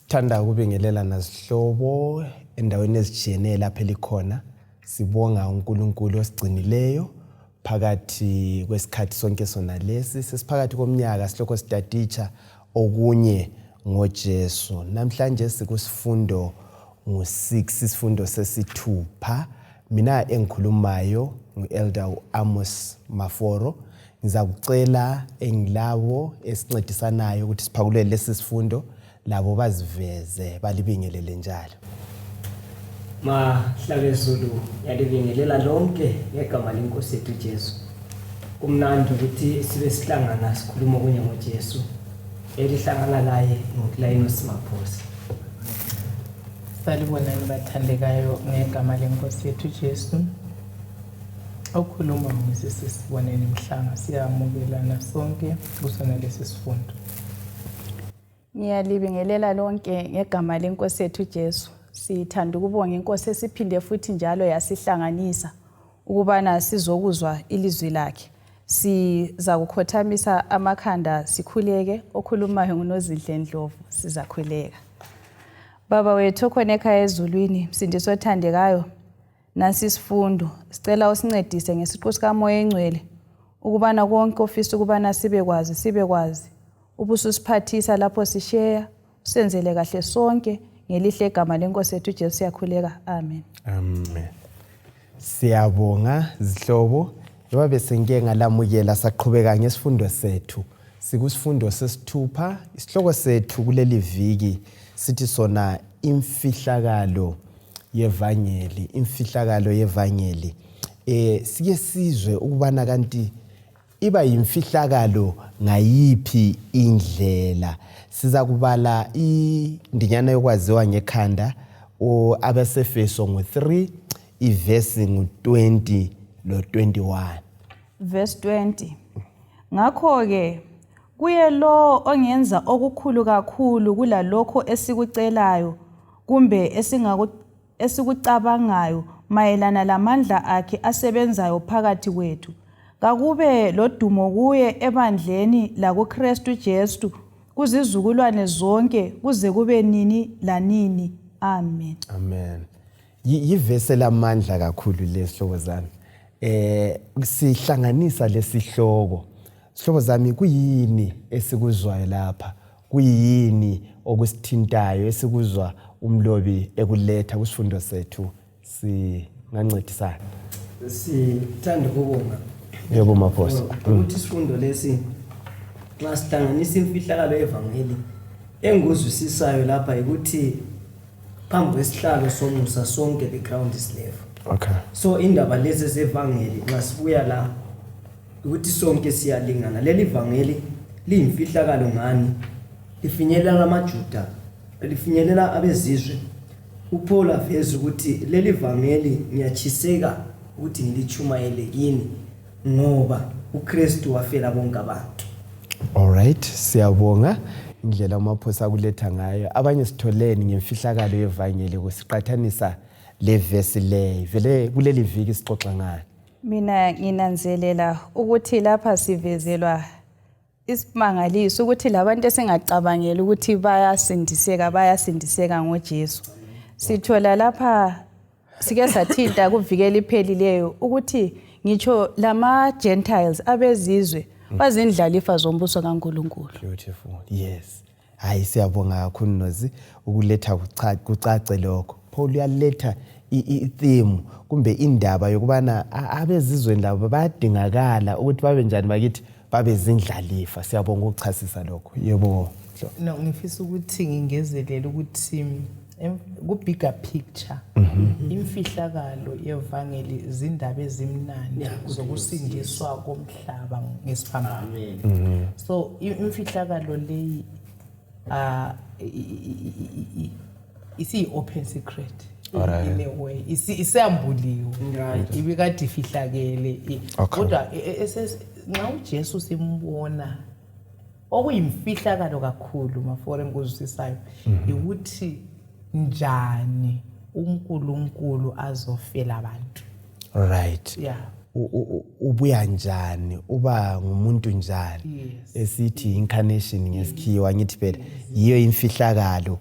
Sithanda ukubingelela nazihlobo endaweni ezijiyenele lapha elikhona. Sibonga uNkulunkulu osigcinileyo phakathi kwesikhathi sonke sona lesi. Sesiphakathi komnyaka silokho sidaditsha okunye ngoJesu. Namhlanje sikusifundo ngo-6, isifundo sesithupha. Mina engikhulumayo ngu-Elder Amos Maforo. Ngiza kucela engilabo esincedisanayo ukuthi siphakulele lesi sifundo labo baziveze balibingelele njalo. Mahlale Zulu yalibingelela lonke ngegama lenkosi yethu Jesu. Kumnandi ukuthi sibe sihlangana sikhuluma kunye ngoJesu. Elihlangana naye ngokulayini simaphosi. Salibonani bathandekayo ngegama lenkosi yethu Jesu. Okhuluma ngizise sibonene mhlanga siyamukelana sonke kusona lesi sifundo. Ngiyalibingelela lonke ngegama lenkosi yethu Jesu. Sithanda ukubonga inkosi esiphinde futhi njalo yasihlanganisa ukubana sizokuzwa ilizwi lakhe. Siza kukhothamisa amakhanda sikhuleke, okhulumayo nguNozidle Ndlovu sizakhuleka. Baba wethu okhona ekhaya ezulwini, msindisi othandekayo, nasi isifundo sicela usincedise ngesiqu sikaMoya eNgcwele ukubana konke ofisa ukubana sibe kwazi ubususiphathisa lapho sisheya, usenzele kahle sonke ngelihle egama lenkosi yethu Jesu siyakhuleka. Amen. Amen. Siyabonga zihlobo. Njengoba bese ngike ngalamukela saqhubeka ngesifundo sethu. Sikusifundo sesithupha. Isihloko sethu kuleli viki sithi sona imfihlakalo Yevangeli. Imfihlakalo Yevangeli. Sike sizwe ukubana kanti iba yimfihlakalo ngayiphi indlela. Siza kubala indinyana yokwaziwa ngekhanda abesefeso ngo-3 ivesi ngu-20 lo-21. Verse 20. Ngakho-ke kuye lo ongenza okukhulu kakhulu kulalokho esikucelayo kumbe esikucabangayo mayelana lamandla akhe asebenzayo phakathi kwethu. Kakube lodumo kuye ebandleni lakuKristu Jesu kuzizukulwane zonke kuze kube nini lanini. Amen. Amen. Yivese lamandla kakhulu lesihloko zami. Sihlanganisa lesihloko. Sihloko zami kuyini esikuzwayo lapha? Kuyini okusithintayo esikuzwa umlobi ekuletha kusifundo sethu? Singancedisana. Sithanda ukubonga. Yebo maphosi. Ukuthi isifundo lesi nxa sihlanganisa imfihlakalo Yevangeli enguzwisisayo lapha ukuthi phambi kwesihlalo somusa sonke the ground is level. Okay. So indaba lezi zevangeli nxa sibuya la ukuthi sonke siyalingana. Leli vangeli liyimfihlakalo ngani? Lifinyelela amaJuda, lifinyelela abezizwe. uPaul aveza ukuthi leli vangeli ngiyachiseka ukuthi ngilichumayele kini ngoba uKristu wafela bonke abantu. All right, siyabonga indlela amaphosa akuletha ngayo. Abanye sitholeni ngemfihlakalo Yevangeli kusiqathanisa le verse le. Vele kuleli viki sixoxa ngayo. Mina nginanzelela ukuthi lapha sivezelwa isimangaliso ukuthi labantu esingacabangela ukuthi bayasindiseka ngoJesu. Sithola lapha sike sathinta kuvikela iphelileyo ukuthi ngitsho lama Gentiles abezizwe bazindlalifa zombuso kaNkulunkulu. Beautiful. Yes. Hayi siyabonga kakhulu Nozi ukuletha kucace lokho. Paul uyaletha i-theme kumbe indaba yokubana abezizweni labo bayadingakala ukuthi babe njani bakithi babe zindlalifa. Siyabonga ukuchasisa lokho. Yebo. No, ngifisa ukuthi ngingezelele ukuthi ku-bigger picture imfihlakalo Yevangeli zindaba ezimnandi zokusindiswa komhlaba ngesiphambano. So imfihlakalo leyi isi-open secret in a way. Isiyambuliwe. Ibikade ifihlakele. Kodwa nxa uJesu simbona okuyimfihlakalo kakhulu mafore ngikuzwisisayo ukuthi njani uNkulunkulu azofela abantu. Right. Yeah. ubuya njani, uba ngumuntu njani. Esithi incarnation ngesikhiwa ngithi phela yiyo imfihlakalo.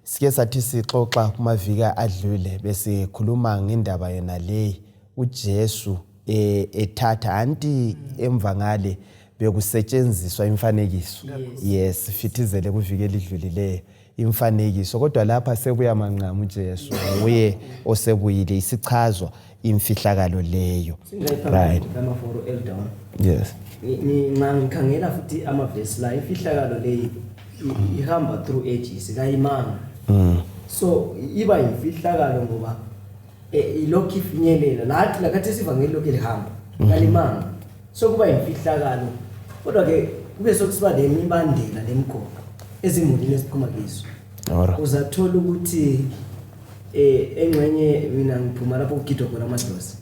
Sike sathi sixoxa kumavika adlule bese khuluma ngendaba yona le uJesu ethatha anti emva ngale bekusetshenziswa imfanekiso. Yes, fitizele kuvike lidlulileyo imfanekiso, kodwa lapha sebuya manqamu uJesu uye osebuyile isichazwa imfihlakalo leyo. Right. Kama for elder. Yes. Ngikhangela futhi amavesi la imfihlakalo leyi ihamba through ages kayimanga. So iba imfihlakalo ngoba ilokhu ifinyelela lathi lakathi isivangeli lokho lihamba kalimanga. So kuba imfihlakalo kodwa ke kube sokusiba lemibandela lemgoqo ezimulini esiphuma kizo. Uzathola ukuthi engcenye mina ngiphuma lapho ukugidwa khona amadlozi.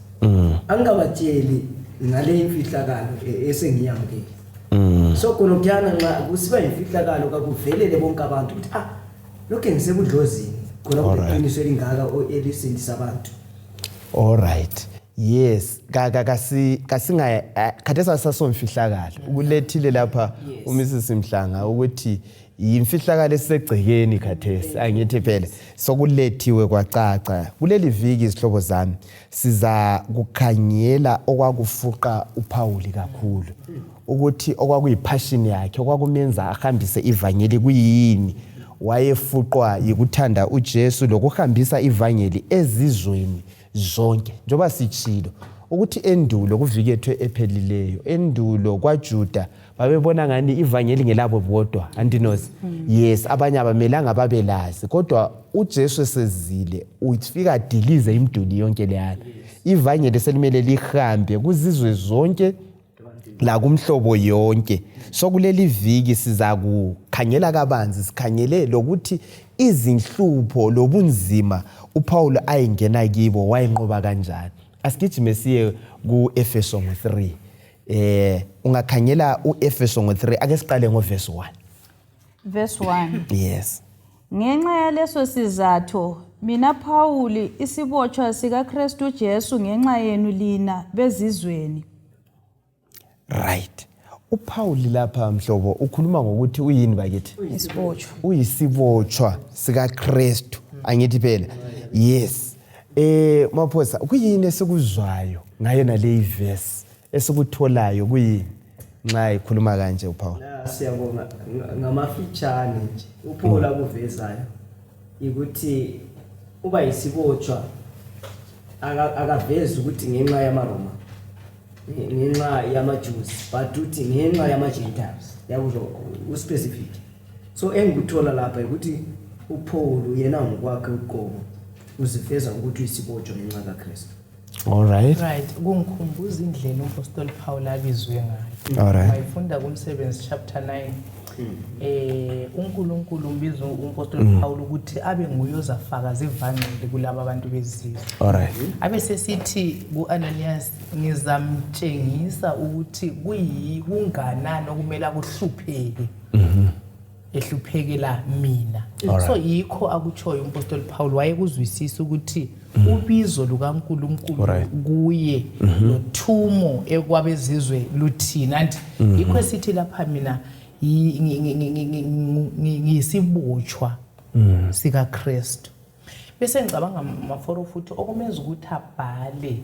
Angabatsheli ngale imfihlakalo esengiyamukele. So khona nxa kusiba imfihlakalo kakuvelele bonke abantu ukuthi lokho ngisebudlozini khona kuqiniso elingaka elisindisa abantu. All right. Yes, kasinga khathesa sasomfihlakalo ukulethile lapha uMrs Mhlanga ukuthi imfihlakalo esegcekeni khathesi angithi phela sokulethiwe kwacaca kuleli viki isihlobo zami siza kukhanyela okwakufuqa uPaul kakhulu ukuthi okwakuyipassion yakhe okwakumenza ahambise ivangeli kuyini wayefuqwa yikuthanda uJesu lokuhambisa ivangeli ezizweni zonke njoba sichilo ukuthi endulo kuvikethwe ephelileyo endulo kwaJuda babebona ngani ivangeli ngelabo bodwa andinozi. Yes, abanye abamelanga babelazi kodwa uJesu esezile ufika dilize imduli yonke leyana. Ivangeli selimele lihambe kuzizwe zonke la kumhlobo yonke. So kuleli viki siza kukhangela kabanzi sikhangele lokuthi izinhlupho lobunzima uPaul ayengena kibo wayenqoba kanjani. Asigijime siye ku-Efeso 3. Ungakhangela u-Efeso 3 ake siqale ngoverse 1. Verse 1. Yes. Ngenxa yaleso sizatho mina Paul isibotshwa sika Kristu Jesu ngenxa yenu lina bezizweni. Right. uPaul lapha mhlobo ukhuluma ngokuthi uyini bakithi? Isibotshwa. Uyisibotshwa sika Kristu angithi phela. Yes. Maphosa kuyini esikuzwayo ngayo nale verse esikutholayo kuyini nxa ikhuluma kanje uPaul? Siyabonga ngamafitshane nje uPaul akuvezayo ukuthi uba isibotshwa akavezi ukuthi ngenxa yamaRoma ngenxa yamaJews but uthi ngenxa yamaGentiles yakusho uspecific. So engikuthola lapha ukuthi uPaul yena ngokwakhe uqobo uzifeza ukuthi isibotshwa ngenxa kaKristu. All right. Right, kungikhumbuza indlela uMpostoli Paul abizwe ngayo. All right. Ayifunda kumsebenzi chapter 9. uNkulunkulu umbiza uMpostoli Paul ukuthi abe nguyozafakaza ivangeli kulabo abantu bezizwe. All right. Abe sesithi kuAnanias ngizamtshengisa ukuthi kunganani okumele akuhlupheke. Ehluphekela mina. So yikho akutshoyo uMpostoli Paul wayekuzwisisa ukuthi ubizo lukaNkulunkulu kuye nothumo ekwabezizwe luthina anti yikho sithi lapha mina ngiyisibotshwa sika Kristu. Bese ngicabanga maforo futhi okumenza ukuthi abhale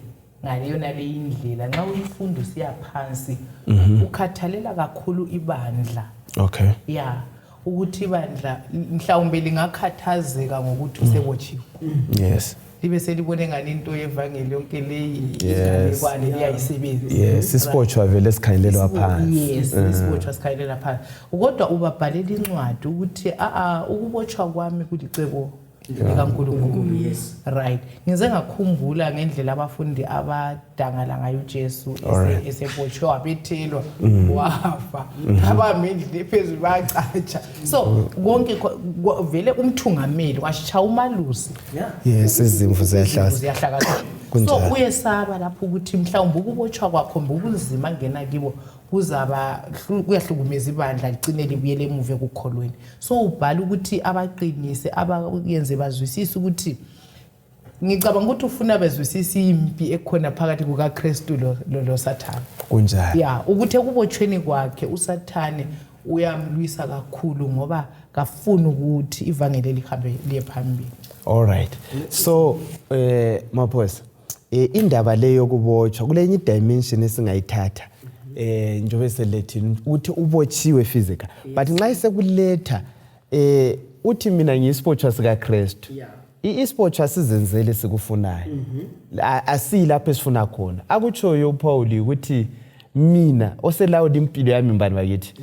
ngaleyo nale indlela nxa uyifundo siyaphansi ukhathalela kakhulu ibandla. Okay. Yeah. Ukuthi ibandla mhlawumbe lingakhathazeka ngokuthi usebotshiwe. Yes. Libe selibone ngani into yevangeli yonke leyi ingalekwane liyayisebenza. Yes, isibotshwa vele sikhangelelwa phansi. Yes, isibotshwa sikhangelela phansi. Kodwa ubabhalela incwadi ukuthi ukubotshwa kwami kulicebo likaNkulunkulu. Yes. Right. Ngize ngakhumbula ngendlela abafundi abadangala ngayo uJesu esebotshwe wabethelwa wafa. Abamendle ephezulu bacatsha. So konke vele umthungameli washaya umalusi. Yes, izimvu ziyahlakazwa. So uyesaba lapho ukuthi mhlawumbe ukubotshwa kwakho ubunzima ngena kibo kuyahlukumeza ibandla ligcine libuyele emuva ekukholweni. So ubhala ukuthi abaqinise abayenze bazwisisa ukuthi ngicabanga ukuthi ufuna bezwisisa impi ekhona phakathi kukaKristu lo Sathane. Kunjani? Yeah, ukuthi ekubotshweni kwakhe uSathane uyamlwisa kakhulu ngoba kafuna ukuthi ivangeli lihambe liye phambili. All right. So Maphosa, indaba leyo yokubotshwa kulenye dimension esingayithatha njobe selethini uthi ubotshiwe physical. But nxa isekuletha uthi mina ngiyisibotshwa sika Kristu. Isibotshwa sizenzele sikufunayo. Asilapho esifuna khona. Akutshoyo uPaul ukuthi mina oselawula impilo yami mbani bakithi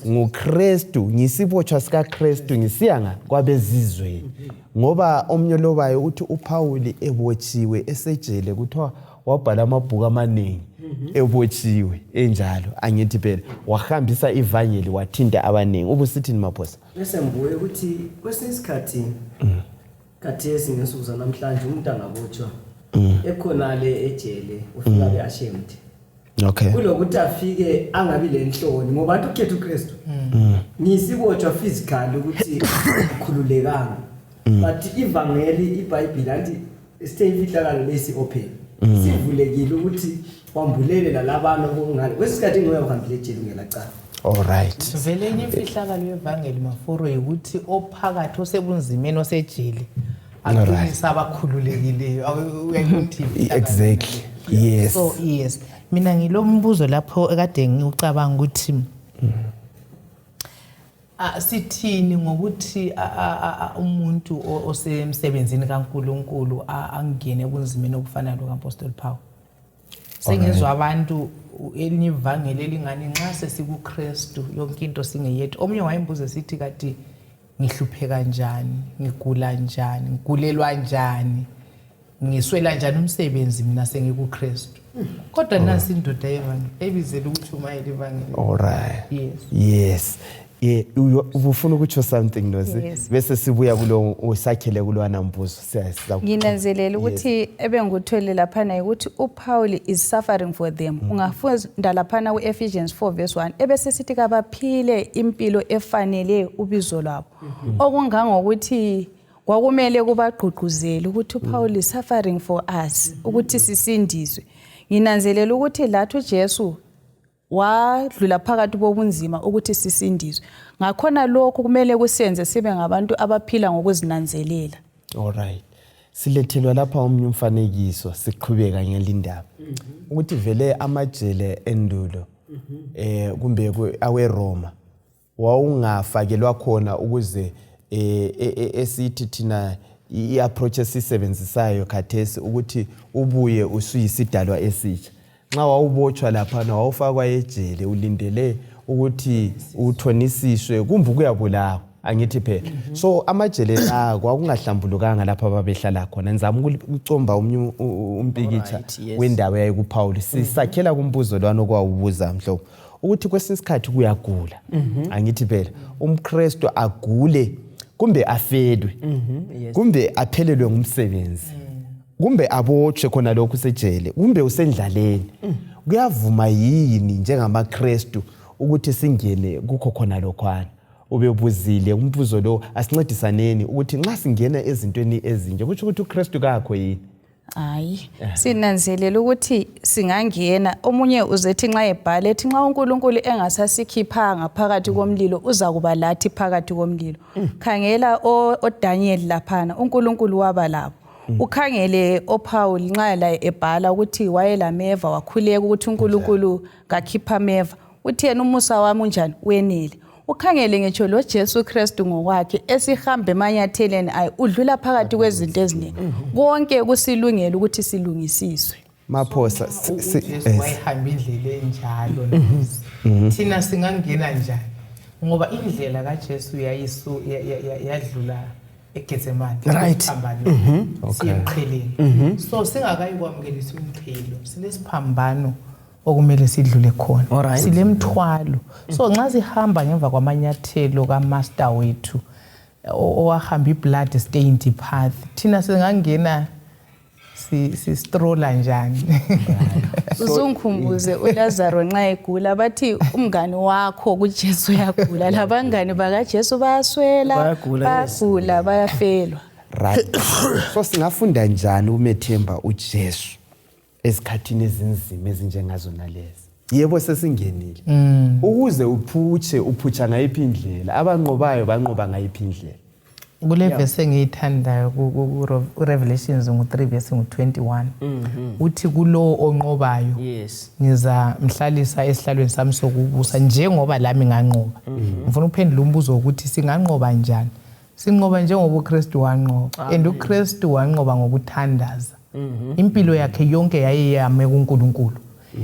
nguKristu, ngisibotshwa sika Kristu ngisiya kwabezizweni. Ngoba omnyolobayo uthi uPaul ebotshiwe esejele kuthiwa wabhala amabhuku amaningi ebotshiwe enjalo angithi phela wahambisa ivangeli wathinta abaningi. Ubusithini Maphosa? Bese ngibuye ukuthi kwesinye isikhathi kathesi ngesuku namhlanje umuntu angabotshwa ekhonale ejele ufika be ashamed. Okay. Kulokuthi afike angabi lenhloni ngoba athi ukhetha uKristu. Ngisibotshwa physical ukuthi ukhululekanga. But ivangeli iBhayibheli athi stay imfihlakalo lesi open. Sivulekile ukuthi wambulele nalabantu okungani. Kwesikhathi ngoya uhambile ejele ngelacala. All right. Vele enye imfihlakalo yevangeli maforo ukuthi ophakathi osebunzimeni osejele aqinisa abakhululekileyo uyayithi. Exactly. Yes. So yes. Mina ngilombuzo lapho ekade ngiucabanga ukuthi sithini ngokuthi umuntu osemsebenzini kaNkuluNkulu angene kunzimeni okufana lo kaApostle Paul. Sengizwa abantu elinye ivangeli elingani nxa sesikuKristu yonke into singeyethu. Omnye wayembuza sithi kati ngihlupheka kanjani, ngigula kanjani, ngigulelwa kanjani, ngiswela kanjani umsebenzi mina sengikuKristu. Kodwa nasi indoda yevangeli ebizela ukuthi umayele ivangeli. All right. Yes. Yes. Ufuna ukutsho something nozi bese sibuya kulo usakhele kulwana mbuzo siyasiza. Nginanzelela ukuthi ebengutholela laphana ukuthi uPaul is suffering for them. Ungafunda laphana kuEphesians 4:1 ebese sithi kabaphile impilo efanele ubizo lwabo. Okungangokuthi kwakumele kubagqugquzele ukuthi uPaul is suffering for us ukuthi sisindiswe. Nginanzelela ukuthi lathu uJesu wadlula phakathi bobunzima ukuthi sisindiswe. Ngakhona lokho kumele kusenze sibe ngabantu abaphila ngokuzinanzelela. All right. Silethelwa lapha omnye umfanekiso siqhubeka ngelindaba. Ukuthi vele amajele endulo kumbe aweRoma wawungafakelwa khona ukuze esithi thina iapproach esisebenzisayo khathesi ukuthi ubuye usuyisidalwa esitsha. Nxa wawubotshwa laphana wawufakwa ejele ulindele ukuthi uthonisiswe kumbe kuyabulawa angithi phela. So amajele la kwakungahlambulukanga lapha babehlala khona. Nizama ukucomba umpikitsha wendaba yayikuPaul. Sisakhela kumbuzo lwana okwawubuza mhlobo ukuthi kwesinye isikhathi kuyagula angithi phela umKristu agule kumbe afedwe kumbe aphelelwe ngumsebenzi kumbe abotshwe khona lokhu sejele kumbe usendlaleni. Kuyavuma yini njengamaKristu ukuthi singene kukho khona lokhwana? Ubebuzile umbuzo lo asincedisaneni ukuthi nxa singena ezintweni ezinje kuthi uKristu kakho yini? Hayi, sinanzelela ukuthi singangena. Omunye uzethi nxa ebhala ethi nxa uNkulunkulu engasasikhipha phakathi komlilo uza kuba lathi phakathi komlilo. Khangela oDaniel laphana uNkulunkulu waba labo. Ukhangele oPaul nxa la ebhala ukuthi wayelameva wakhuleka ukuthi uNkulunkulu ngakhipha ameva. Uthi yena umusa wami unjani wenele. Ukhangele ngetsho lo Jesu Kristu ngokwakhe esihambe emanyatheleni ayi udlula phakathi kwezinto eziningi. Konke kusilungela ukuthi silungisiswe. Maphosa wayihamba indlela enjalo thina singangena njani ngoba indlela kaJesu yadlula eGetsemane siphambano siyemqheleni. So singakayi kwamkelisa umqhelo sinesiphambano okumele sidlule khona. Silemthwalo. So nxa sihamba ngemva kwamanyathelo kaMaster wethu owahamba iblood stained path thina singangena si-stroller njani? Uzungikhumbuze uLazaro nxa egula bathi umngane wakho kuJesu uyagula. Labangane bakaJesu bayaswela, bayagula, bayafelwa. Right. So singafunda njani umethemba uJesu esikhathini ezinzima ezinjengazona lezi? Yebo sesinggenile. Ukuze uphutsha ngayiphi indlela, abanqobayo banqoba ngayiphi indlela. Kule verse engiyithandayo ku Revelations 3 verse 21 uthi kulo onqobayo ngiza mhlalisa esihlalweni sami sokubusa njengoba lami nganqoba. Ngifuna ukuphendula umbuzo ukuthi singanqoba njani? Sinqoba njengoba uKristu wanqoba, and uKristu wanqoba ngokuthandaza. Impilo yakhe yonke yayiyame kuNkulunkulu.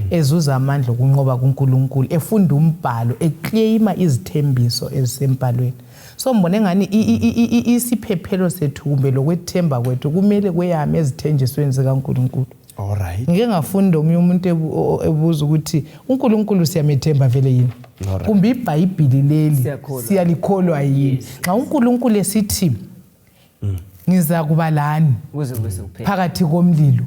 Ezuza amandla okunqoba kuNkulunkulu, efunda umbhalo, eclaima izithembiso ezisembhalweni. So mbone ngani isiphephelo sethu kumbe lokwethemba kwethu kumele kweyame ezithenjisweni zikaNkulunkulu. Alright. Ngike ngafunda omunye umuntu ebuza ukuthi uNkulunkulu siyamethemba vele yini? Kumbe iBhayibheli leli siyalikholwa yini? Xa uNkulunkulu esithi ngiza kuba lani phakathi komlilo.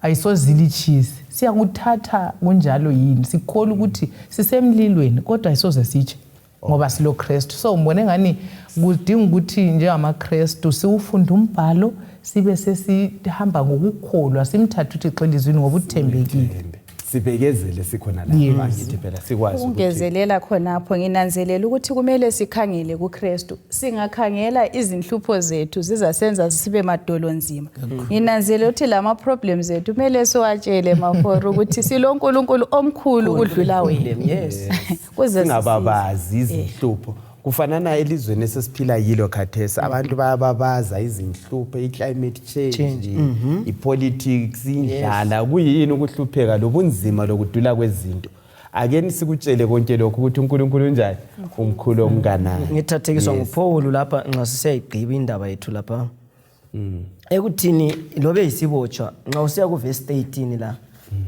Ayisozilichisi. Siyakuthatha kunjalo yini? Sikholwa ukuthi sisemlilweni kodwa ayisoze siche ngoba silo Kristu. So mbone ngani kudinga ukuthi njengamaKristu siwufunda umbhalo sibe sesihamba ngokukholwa simthatha uthi xelizweni ngobuthembekile. Sibekezele sikhona lapha ngithi phela sikwazi ukuthi ungezelela khonapho nginanzelela ukuthi kumele sikhangele kuKristu. Singakhangela izinhlupho zethu zizasenza sibe madolo nzima. Nginanzelela ukuthi lama problems ethu kumele siwatshele maforo ukuthi siloNkulunkulu omkhulu kudlula wena. Yes. Kuze singababazi izinhlupho. Kufanana elizweni esesiphila yilo khathesi abantu bayababaza izinhlupho, iclimate change, ipolitics, indlala, kuyini ukuhlupheka lobunzima lokudula kwezinto. Ake sikutshele konke lokho ukuthi uNkulunkulu njani umkhulu omnganani. Ngithathekiswa nguPaul lapha nxa sisayigqiba indaba yethu lapha. Ekuthini lobe isibotshwa nxa usiya ku verse 18 la.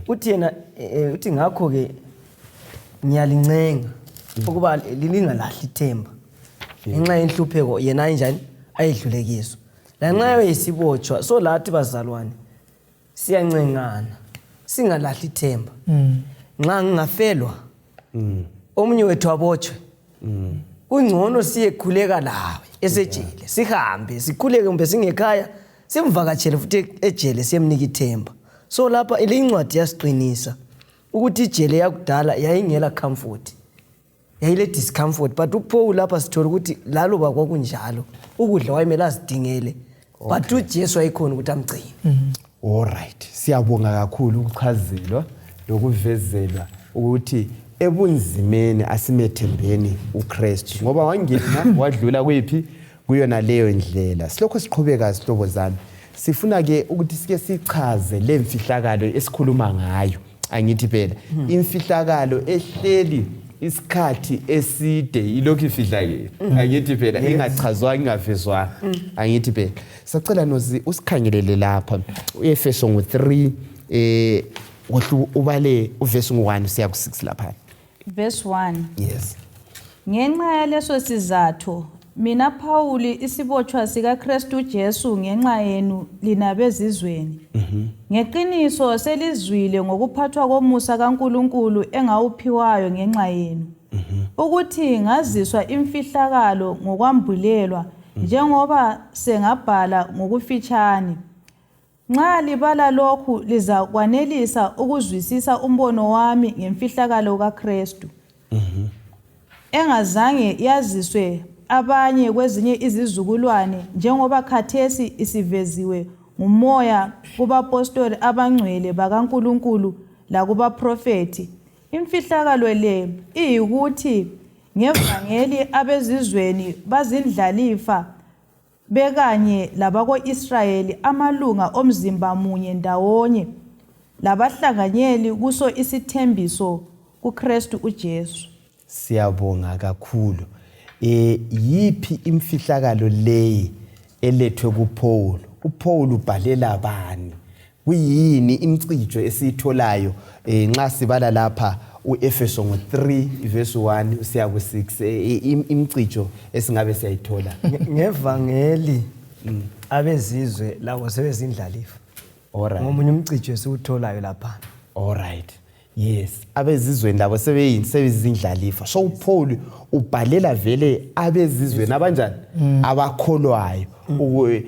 Uthi yena uthi ngakho ke ngiyalincenga ukuba lilingalahli ithemba. Ngenxa yenhlupheko yena njani ayidlulekiso. La nxa yesibotshwa so lathi bazalwane siyancengana singalahli ithemba. Nxa ngingafelwa omunye wethu abotshwe. Kungcono siyekhuleka lawe esejele sihambe sikhuleke kumbe singekhaya simvakatshele futhi ejele siyemnika ithemba. So lapha ilincwadi yasiqinisa ukuthi ijele yakudala yayingela comfort. Yayile discomfort but uPaul lapha sithola ukuthi laloba kwakunjalo ukudla wayemela azidingele but uJesu ayikhona ukuthi amgcine. Alright. Siyabonga kakhulu ukuchazelwa lokuvezelwa ukuthi ebunzimeni asimethembeni uKristu ngoba wangena wadlula kwephi kuyona leyo ndlela. Silokho siqhubeka sihlobo zami. Sifuna ke ukuthi sike sichaze lemfihlakalo esikhuluma ngayo. Angithi phela imfihlakalo ehleli isikhathi eside ilokhu ifihlakele. Angithi phela ingachazwa ingavezwa. Angithi phela sacela nozi usikhangelele lapha uEfeso 3 ubale uverse 1 siya ku6 lapha. Verse 1. Yes. Ngenxa yaleso sizathu mina Pauli isibotshwa sikaKristu Jesu ngenxa yenu lina bezizweni. Ngeqiniso selizwile ngokuphathwa komusa kaNkulunkulu engawuphiwayo ngenxa yenu. Ukuthi ngaziswa imfihlakalo ngokwambulelwa njengoba sengabhala ngokufitshane. Nxa libala lokhu lizakwanelisa ukuzwisisa umbono wami ngemfihlakalo kaKristu. Engazange yaziswe abanye kwezinye izizukulwane njengoba khathesi isiveziwe ngumoya kubapostoli abangcwele bakaNkulunkulu lakubaprofeti. Imfihlakalo le iyikuthi ngevangeli abezizweni bazindlalifa bekanye labako-Israyeli amalunga omzimba munye ndawonye labahlanganyeli kuso isithembiso kuKristu uJesu. Siyabonga kakhulu. Yipi imfihlakalo leyi elethwe kuPaul? uPaul ubhalela bani? Kuyini imcijo esitholayo nxa sibala lapha uEfeso 3 verse 1 usiya ku6 imcijo esingabe siyayithola ngevangeli abezizwe lawo sebezindlalifa. Alright. Ngomunye umcijo esiwutholayo lapha. Alright. Yes, abezizweni labo sebeyizindlalifa. So Paul ubhalela vele abezizweni abanjani abakholwayo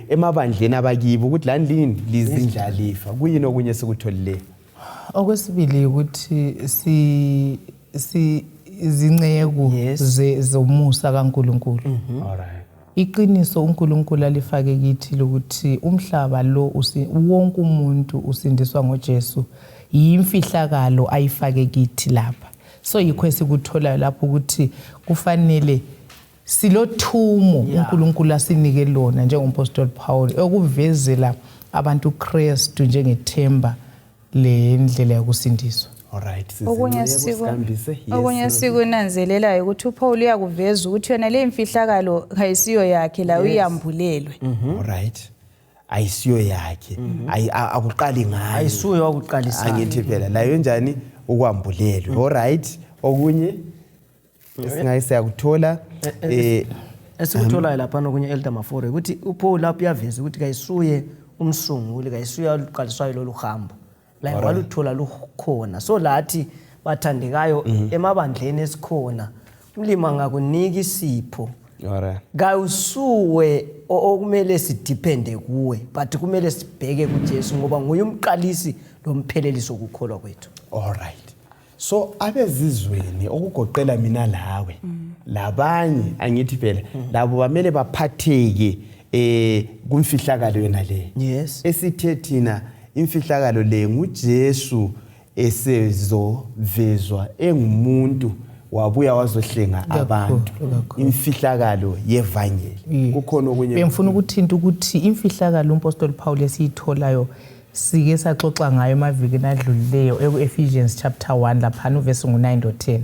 emabandleni abakibo ukuthi landini lizindlalifa. Kuyini okunye sikutholile? Okwesibili ukuthi izinceku zomusa kaNkulunkulu. Alright. Iqiniso uNkulunkulu alifake kithi lokuthi umhlaba lo wonke umuntu usindiswa ngoJesu. Imfihlakalo ayifake kithi lapha. So yikho esikuthola lapho ukuthi kufanele silothumo uNkulunkulu asinike lona njengompostoli Paul okuvezela abantu uKristu njengethemba lendlela yokusindiswa. Alright, okunye sikunanzelelayo ukuthi uPaul uyakuveza ukuthi yona le imfihlakalo ayisiyo yakhe la uyambulelwe. Alright. Ayisiyo yakhe. Akuqali ngayo. Ayisuyo wakuqalisa. Angithi phela la yonjani ukwambulelwe. Alright. Okunye singayisakuthola esikuthola lapha nokunye Elder Mafore ukuthi uPaul lapho uyaveza ukuthi kayisuye umsunguli kayisuye uqaliswayo lolu hambo. La waluthola lukhona. So lathi bathandekayo emabandleni esikhona umlima ngakunika isipho. Alright. Kawusuwe okumele sidepende kuwe but kumele sibheke kuJesu ngoba nguye umqalisi lomphelelisi okukholwa kwethu. Alright. So abezizweni okugoqela mina lawe labanye angithi phela labo bamele baphatheke kumfihlakalo yona le. Yes. Esithe thina imfihlakalo le nguJesu esezovezwa engumuntu wabuya wazohlenga abantu. Imfihlakalo yevangeli. Kukhona okunye bengifuna ukuthinta ukuthi imfihlakalo umpostoli Paul esiyitholayo sike saxoxa ngayo emavikini adlulileyo eEphesians chapter 1 lapha uverse ngu9 to 10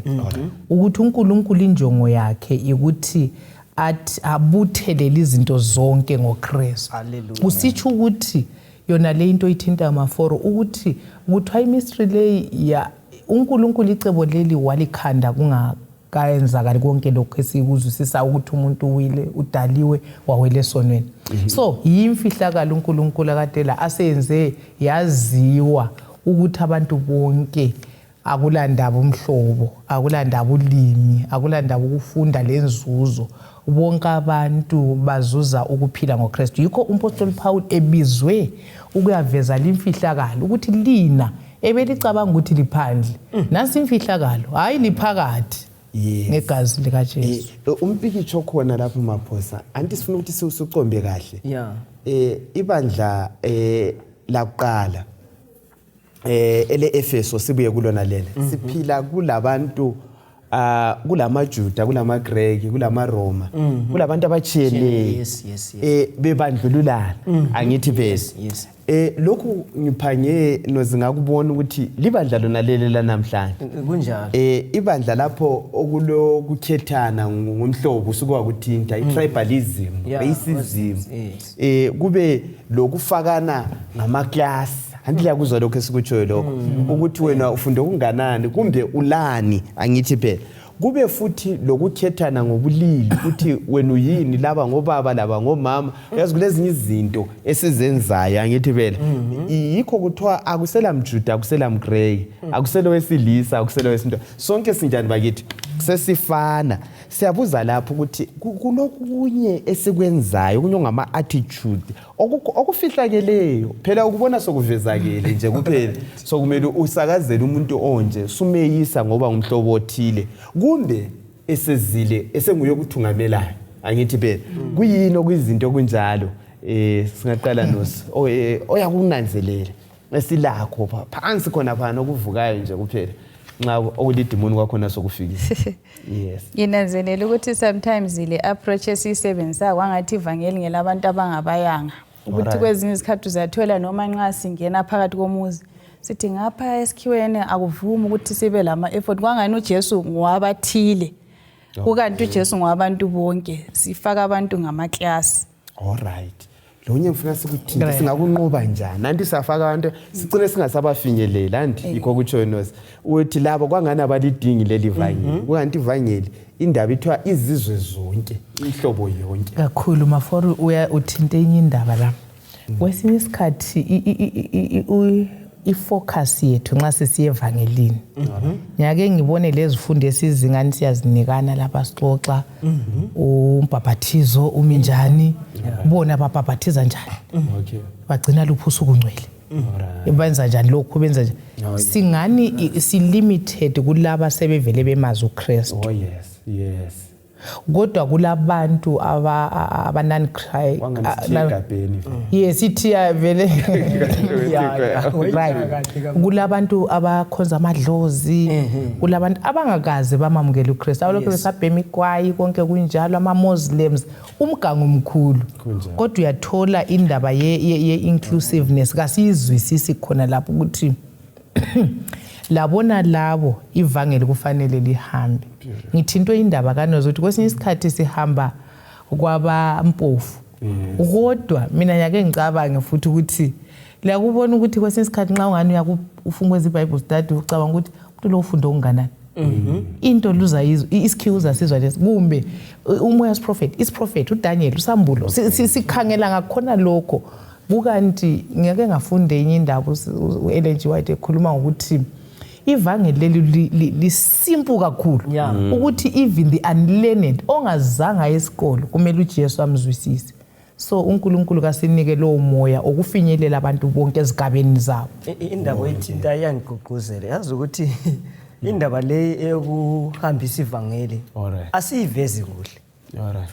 ukuthi uNkulunkulu injongo yakhe ukuthi athi abuthelele izinto zonke ngoKristu. Kusitsho ukuthi yona le into ithinta amaforo ukuthi kuthiwa imystery le ya uNkulunkulu icebo leli walikhanda kungakayenzakali konke lokho esikuzwisisa ukuthi umuntu uwile udaliwe wawele sonweni. So yimfihlakalo uNkulunkulu akadela asenze yaziwa ukuthi abantu bonke akulandaba umhlobo akulandaba ulimi akulandaba ukufunda lenzuzo bonke abantu bazuza ukuphila ngoKristu. Yikho umpostoli Paul ebizwe ukuyaveza limfihlakalo ukuthi lina ebelicabanga ukuthi liphandle nasi imfihlakalo hayi liphakathi negazi likaJesu. Umpikitsho khona lapho maphosa anti sifuna ukuthi siucombe kahle. Yeah. Ibandla laqala ele Efeso sibuye kulona lele siphila kulabantu kulamaJuda kulamaGreki kulamaRoma kulabantu abachiyene bebandlululana angithi bese lokhu ngiphange nozingakubona ukuthi libandla lona lele la namhlanje kunjalo ibandla lapho okulokukhethana ngomhlobo usukwa kuthinta itribalism racism kube lokufakana ngamaklasi anti liyakuzwa lokho esikutshoyo lokho ukuthi wena ufunda okunganani kumbe ulani angithi phela kube futhi lokukhethana ngobulili ukuthi wena uyini laba ngobaba laba ngomama uyazi kulezinye izinto esizenzayo angithi phela yikho kuthiwa akusela mjuda akusela mgreki akusela wesilisa akusela wesinto sonke sinjani bakithi sesifana. Siyabuza lapho ukuthi kulokunye esikwenzayo kunye ngama attitude okufihlakeleyo phela ukubona sokuvezakele nje kuphela sokumele usakazele umuntu onje sumeyisa ngoba ngumhlobo othile kumbe esezile esenguye ukuthungamelayo angithi phela kuyini okuyizinto kunjalo singaqala nosi oyakunanzelela esilakho phansi khona phana okuvukayo nje kuphela nxa okulidimoni kwakhona sokufikisa. Yes. Nginanzelela ukuthi sometimes ile approach esisebenzisa kwangathi ivangeli ngelabantu abangabayanga ukuthi kwezinye izikhathi uzathola noma nxa singena phakathi komuzi sithi ngapha esikhiweni akuvumi ukuthi sibe lama effort kwangani uJesu ngwabathile ukanti uJesu ngwabantu bonke sifaka abantu ngamaklasi. Alright. Lonye mfuna sikuthini singakunqoba njani nanti safaka abantu sicine singasabafinyelela anti yikho kutsho nosi uthi labo kwangani abalidingi leli vangeli kukanti ivangeli indaba ithwa izizwe zonke inhlobo yonke kakhulu maforo uya uthinte enye indaba la kwesinye isikhathi ifocus yethu nxa sisiye evangelini ngiyake ngibone lezifundo esizingani siyazinikana lapha sixoxa umbhabhathizo uminjani bona babhabhathiza njani bagcina luphu usukungcwele benza njani lokhu benza njani singani si-limited kulaba sebevele bemazi uKristu. Oh yes. Kodwa kulabantu abanani cry yes ithi vele kulabantu abakhonza amadlozi kulabantu abangakaze bamamukela uKristu abaloku besabhema ikwayi konke kunjalo ama-Muslims umgango omkhulu kodwa uyathola indaba ye-inclusiveness kasiyizwisisi khona lapho ukuthi labona labo ivangeli kufanele lihambe. Ngithi into indaba kanoze ukuthi kwesinye isikhathi sihamba kwabampofu kodwa mina nyake ngicabange futhi ukuthi liyakubona ukuthi kwesinye isikhathi nxa ungani ufuna iBible study ucabanga ukuthi umuntu lo ufunda okunganani into luza isikhiuza sizwa lesi kumbe umoya is prophet uDaniel usambulo sikhangela ngakhona lokho bukanti ngiyake ngafunde enye indaba uLG White ekhuluma ngokuthi ivangeli leli lisimple kakhulu ukuthi even the unlearned ongazanga esikolo kumele uJesu amzwisise. So uNkulunkulu kasinike lo moya okufinyelela abantu bonke ezigabeni zabo. Indaba ethinta yangigqugquzela yazi ukuthi indaba le eyokuhambisa ivangeli asiyivezi kuhle.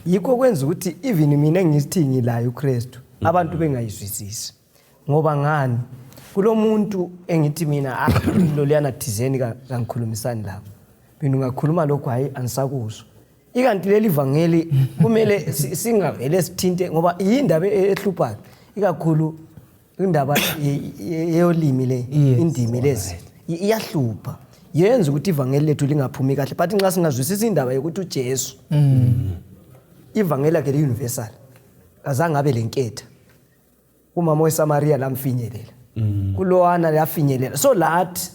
Yikho kwenza ukuthi even mina ngithi ngilayo uKristu abantu bengayizwisisi ngoba ngani kulomuntu engithi mina lo liyana thizeni kangikhulumisani lapho mina ngakhuluma lokho hayi anisakuzwa ikanti leli ivangeli kumele singavele sithinte ngoba indaba ehluphayo ikakhulu indaba yolimi le indimi lezi iyahlupha yenza ukuthi ivangeli lethu lingaphumi kahle but nxa singazwisisa indaba yokuthi uJesu ivangeli lakhe li-universal azange abe lenketha umama weSamaria lamfinyelela kulowana lafinyelela so lathi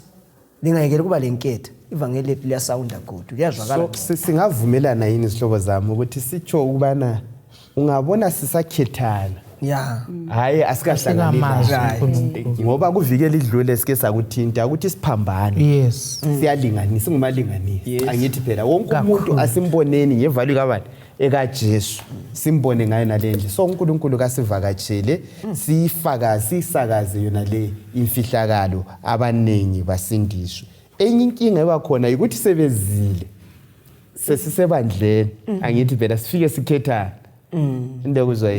lingayekela kuba lenketha ivangeli lethu liyasawunda good liyazwakala. So singavumelana yini isihlobo zami ukuthi sitsho ukubana ungabona sisakhethana hayi asikahlangani ngoba kuvikela idlule sike sakuthinta ukuthi siphambane siyalinganisa singumalinganisi angithi phela wonke umuntu asimboneni ngevalue kabani ekaJesu simbone ngaye nalenje so uNkulunkulu kasivakatshele sisakaze yona le imfihlakalo abanengi basindiswe. Enye inkinga ebakhona ukuthi sebezile sesisebandleni angithi phela sifike sikhethana into kuzwa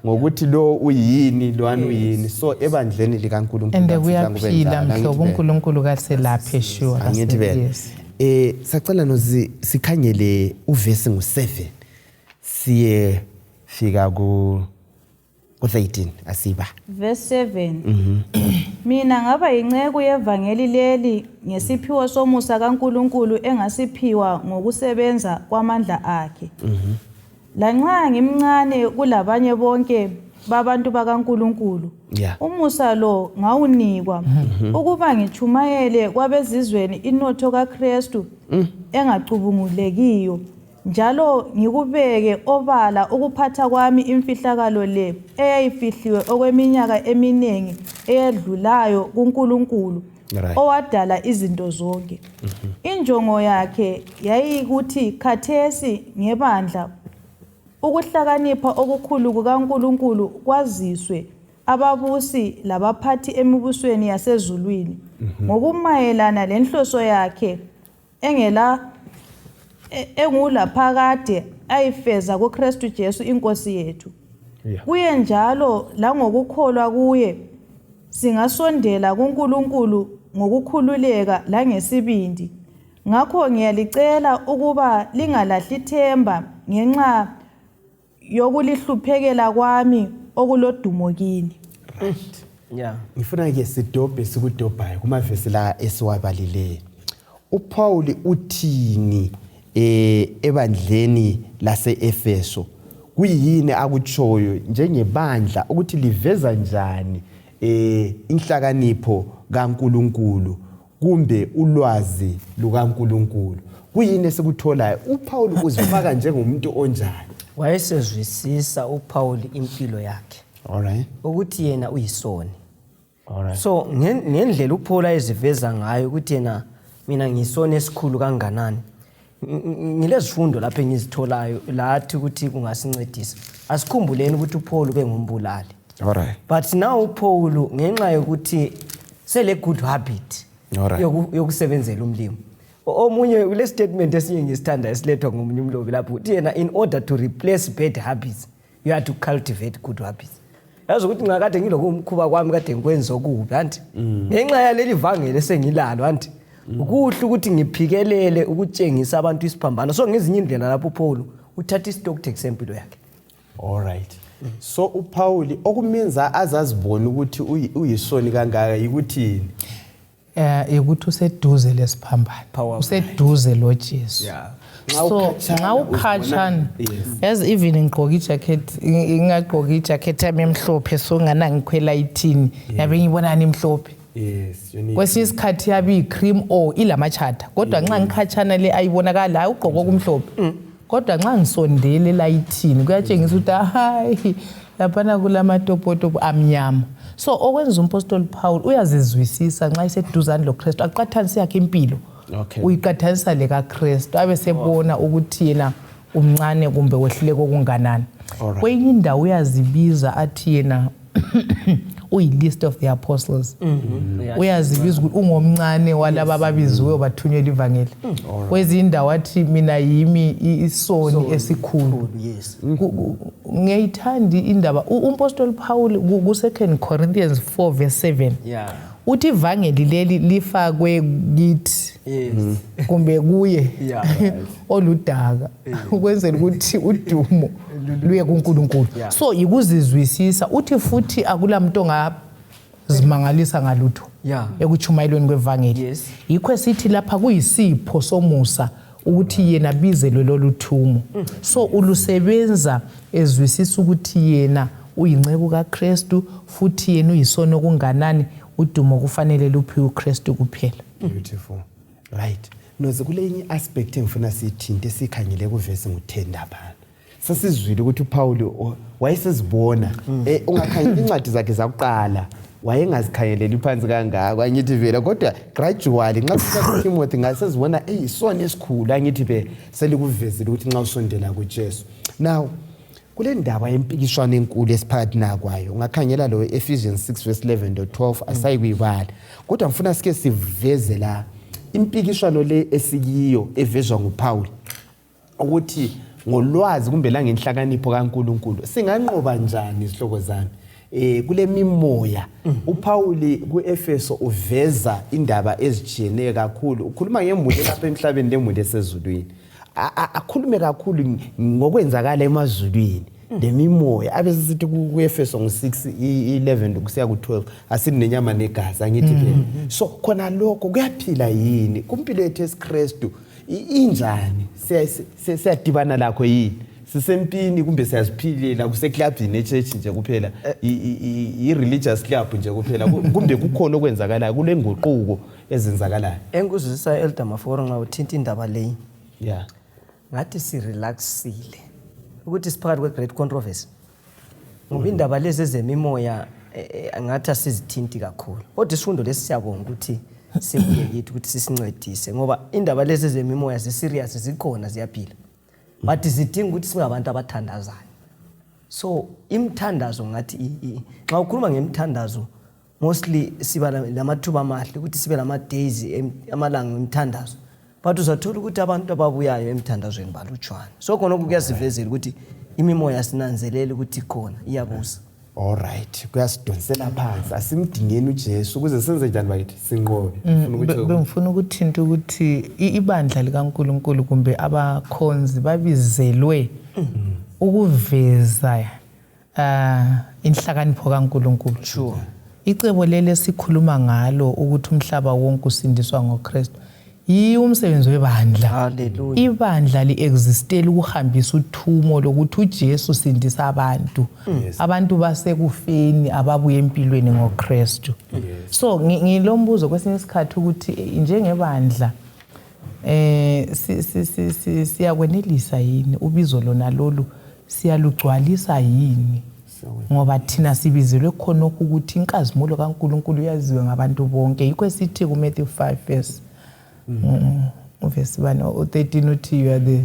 ngokuthi lo uyini lwani uyini so ebandleni likaNkulunkulu ende kuyaphila mhlobo uNkulunkulu kaselaphe sure angithi phela sacela nozi sikhangele uvesi ngo7 siye fika ku 13 asiba verse 7 mina ngaba inceke yevangeli leli ngesiphiwo somusa kaNkulunkulu engasiphiwa ngokusebenza kwamandla akhe lanxa ngimncane kulabanye bonke babantu bakaNkulunkulu umusa lo ngawunikwa ukuba ngichumayele kwabezizweni inotho kaKristu engacubungulekiyo njalo ngikubeke obala ukuphatha kwami imfihlakalo le eyayifihliwe okweminyaka eminengi eyedlulayo kuNkulunkulu owadala izinto zonke. Injongo yakhe yayikuthi khathesi ngebandla ukuhlakanipha okukhulu kukaNkulunkulu kwaziswe ababusi labaphathi emibusweni yasezulwini ngokumayelana lenhloso yakhe engulaphakade ayifeza kuKristu Jesu inkosi yethu. Kuye njalo langokukholwa kuye singasondela kuNkulunkulu ngokukhululeka langesibindi. Ngakho ngiyalicela ukuba lingalahli ithemba ngenxa yokulihluphekela kwami okulodumo kini. Ngifuna ke sidobhe sikudobhayo kumavesi la esiwabalile. uPaul uthini ebandleni lase-Efeso kuyini akutshoyo njengebandla ukuthi liveza njani inhlakanipho kaNkulunkulu kumbe ulwazi lukaNkulunkulu kuyini esikutholayo uPaul uzifaka njengomuntu onjani wayesezwisisa uPaul impilo yakhe alright ukuthi yena uyisoni Alright. So ngendlela uPaul ayeziveza ngayo ukuthi yena mina ngisona esikhulu kanganani. Ngilezifundo lapha engizitholayo lathi ukuthi kungasincedisa. Asikhumbuleni ukuthi uPaul bengumbulali. Alright. But now uPaul ngenxa yokuthi sele good habit yokusebenzela umlimo. Omunye ule statement esinye ngisithanda esilethwa ngomunye umlobi lapho uthi yena in order to replace bad habits you have to cultivate good habits. Yazi ukuthi ngakade ngilokumkhuba kwami kade ngikwenza okubi anti ngenxa yaleli vangeli esengilalo anti ukuhle ukuthi ngiphikelele ukutshengisa abantu isiphambano. So ngezinye indlela lapho uPaul uthatha istock take sempilo yakhe. Alright. So uPaul okumenza azazibona ukuthi uyisoni kangaka yikuthi ukuthi useduze lesiphambano, useduze lo Jesu. Yeah. So nxa ukhatshana yazi even ngigqoka ijacket ngingagqoka ijacket yami emhlophe so ngana ngikhwela ithini yabe ngibonana imhlophe. Yes, you need. Kwesinye isikhathi yabe icream or ilamachata kodwa nxa ngikhatshana le ayibonakala hayi ugqoka okumhlophe. Kodwa nxa ngisondele layithini kuyatshengisa ukuthi hayi laphana kulamatopotopo amnyama. So okwenza umpostoli Paul uyazizwisisa nxa iseduzane loKristu aqathanisa yakhe impilo. Okay. Uyiqathanisa leka Kristu abe sebona ukuthi yena umncane kumbe wehlile kokunganani. Kwenye indawo uyazibiza athi yena uyi-list of the apostles. Uyazibiza ukuthi ungomncane walaba ababiziwe bathunyelwa ivangeli. Kwezinye indawo athi mina yimi isoni esikhulu. Yes. Ngiyayithanda indaba umpostoli Paul ku-2 Corinthians 4:7. Yeah. Uthi ivangeli leli lifakwe kithi. Yes. Kumbe kuye Yeah. oludaka ukwenzela ukuthi udumo luye kuNkulunkulu. So ikuzizwisisa uthi futhi akulamuntu ongazimangalisa ngalutho ekuchumayelweni kwevangeli. Yes. Yikho esithi lapha kuyisipho somusa ukuthi yena bizelwe loluthumo. So ulusebenza ezwisisa ukuthi yena uyinceku kaKristu futhi yena uyisona okunganani udumo kufanele luphiwe uKristu kuphela. Beautiful. Right. Noze kulenye aspect engifuna sithinte sikhangele kuverse ngo-10 lapha. Sasizwile ukuthi uPaul wayesezibona ungakhanya incwadi zakhe zakuqala wayengazikhangeleli phansi kangaka angithi vele kodwa gradually nxa sithatha Timothy ngasezibona isona esikhulu angithi be selikuvezile ukuthi nxa usondela kuJesu. Now kule ndaba yempikishwana enkulu esiphakathi nakwayo ungakhangela lo Ephesians 6:11-12 asayikuyibala kodwa ngifuna sike siveze la impikishwano le esikiyo evezwa nguPaul ukuthi ngolwazi kumbe la ngenhlakanipho kaNkuluNkulu singanqoba njani isihloko zami kule mimoya uPaul kuEfeso uveza indaba ezijiyeneyo kakhulu ukhuluma ngemuli lapha emhlabeni lemuли esezulwini akhulume kakhulu ngokwenzakala emazulwini lemimoya abesithi kuEfeso ngo6:11 kusiya ku12 asinenyama negazi angithi vele so khona lokho kuyaphila yini kumpilo yethu esiKristu injani siyadibana lakho yini sisempini kumbe siyaziphilela kuseclubini echurch nje kuphela i-religious club nje kuphela kumbe kukhona okwenzakalayo kule nguquko ezenzakalayo engikuzwisisa Elder Maforo nxa uthinta indaba leyi yeah ngathi si-relaxile ukuthi siphakathi kwe-great controversy ngoba indaba lezi ezemimoya ngathi asizithinti kakhulu kodwa isifundo lesi siyabonga ukuthi sibuye kithi ukuthi sisincedise ngoba indaba lezi ezemimoya ziserious zikhona ziyaphila but zidinga ukuthi singabantu abathandazayo. So imthandazo ngathi xa ukhuluma ngemthandazo mostly siba lamathuba amahle ukuthi sibe lama days amalanga emthandazo but uzathola ukuthi abantu ababuyayo emthandazweni balutshwana. So khona kuyasivezela ukuthi imimoya sinanzelela ukuthi khona iyabusa. Alright kuyasidonsela phansi asimdingeni uJesu ukuze senze njani bakithi sinqobe bengifuna ukuthinta ukuthi ibandla likaNkuluNkulu kumbe abakhonzi babizelwe ukuveza inhlakanipho kaNkuluNkulu. Sure. Icebo lele sikhuluma ngalo ukuthi umhlaba wonke usindiswa ngoKristu umsebenzi webandla. Hallelujah. Ibandla liexistela ukuhambisa uthumo lokuthi uJesu sindisa abantu. Abantu basekufeni ababuye empilweni ngoKristu. So ngilombuzo kwesinye isikhathi ukuthi njengebandla siyakwenelisa yini ubizo lona lolu siyalugcwalisa yini ngoba thina sibizelwe khonokho ukuthi inkazimulo kaNkulunkulu yaziwe ngabantu bonke. Yikho sithi kuMatthew 5 verse verse 13 uthi you are the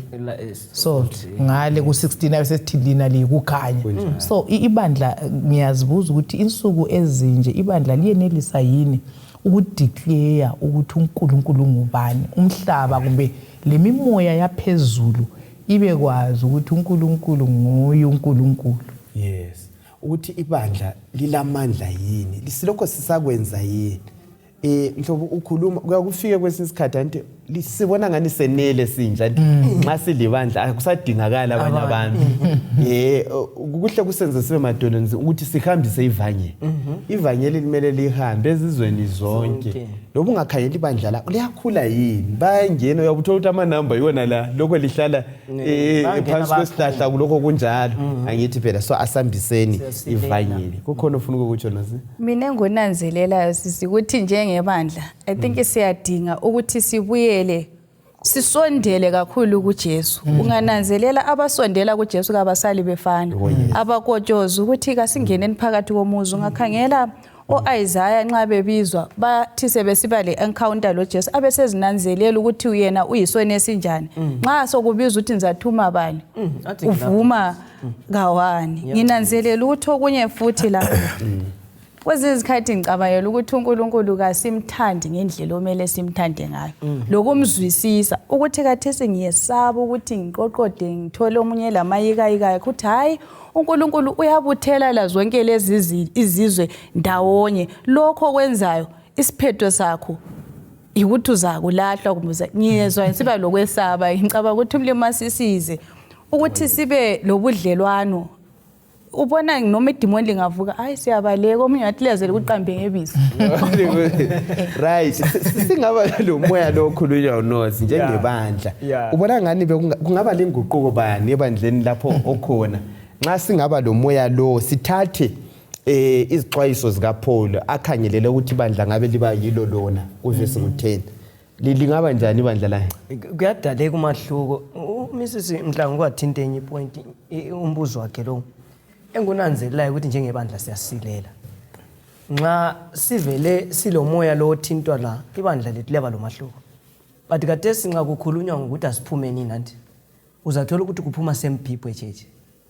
salt. Ngale ku16 ayesithi lina likukhanya. So ibandla ngiyazibuza ukuthi insuku ezinje ibandla liyenelisa yini ukudeclare ukuthi uNkulunkulu ngubani, umhlaba kumbe lemimoya yaphezulu ibe kwazi ukuthi uNkulunkulu nguye uNkulunkulu. Yes, ukuthi ibandla lilamandla yini, lisilokho sisakwenza yini. Mhlobo ukhuluma kuyakufika kwesinye isikhathi anti sibona ngani senele sinja nxa silibandla akusadingakala abanye abantu. Kuhle kusenze sibe madolonzi ukuthi sihambise ivangeli. Ivangeli limele lihambe ezizweni zonke. Lobu ungakhanyela ibandla la liyakhula yini, bayangena uyabuthola ukuthi amanamba yona la lokho lihlala phansi kwesihlahla kuloko kunjalo. Angithi phela so asambiseni ivangeli. Kukhona ufuna ukukutsho nasi? Mina ngonanzelelayo sisikuthi njengebandla I think siyadinga ukuthi sibuyele sisondele kakhulu kuJesu. Ungananzelela abasondela kuJesu kabasali befana. Abakotshoza ukuthi kasingeneni phakathi komuzi. Ungakhangela oIsaiah nxa bebizwa bathi sebesiba le encounter loJesu abesezinanzelela ukuthi uyena uyisona esinjani. Nxa sokubizwa ukuthi nizathuma bani uvuma kawani. Nginanzelela ukuthi okunye futhi la kwezinye izikhathi ngicabangela ukuthi uNkulunkulu kasimthandi ngendlela omele simthande ngayo. Lokumzwisisa ukuthi kathesi ngiyesaba ukuthi ngiqoqode ngithole omunye lamayikayikayo ukuthi hayi uNkulunkulu uyabuthela la zonke lezi izizwe ndawonye. Lokho kwenzayo isiphetho sakho ukuthi uzakulahlwa kumbe ngiyezwa siba lokwesaba. Ngicabanga ukuthi umlimo asisize ukuthi sibe lobudlelwano. Ubona noma idimoni lingavuka hayi siyabaleka omunye wathi lezele ukuqambe ngebisi. Right, singaba lo moya lo okhulunywa uNozi njengebandla. Ubona ngani kungaba lenguquko bani ebandleni lapho okhona nxa singaba lo moya lo sithathe izixwayiso zikaPaul akhangelele ukuthi ibandla ngabe liba yilo lona kuvesi ngo10. Lingaba njani ibandla la? Kuyadaleka umahluko. Mrs Mhlangu kwathinta enye point umbuzo wakhe lo. Engunanzelelayo ukuthi njengebandla siyasilela. Nxa sivele silomoya lo othintwa la ibandla lethu leba lo mahluko. But kathesi nxa kukhulunywa ngokuthi asiphume nini nanti uzathola ukuthi kuphuma same people echeche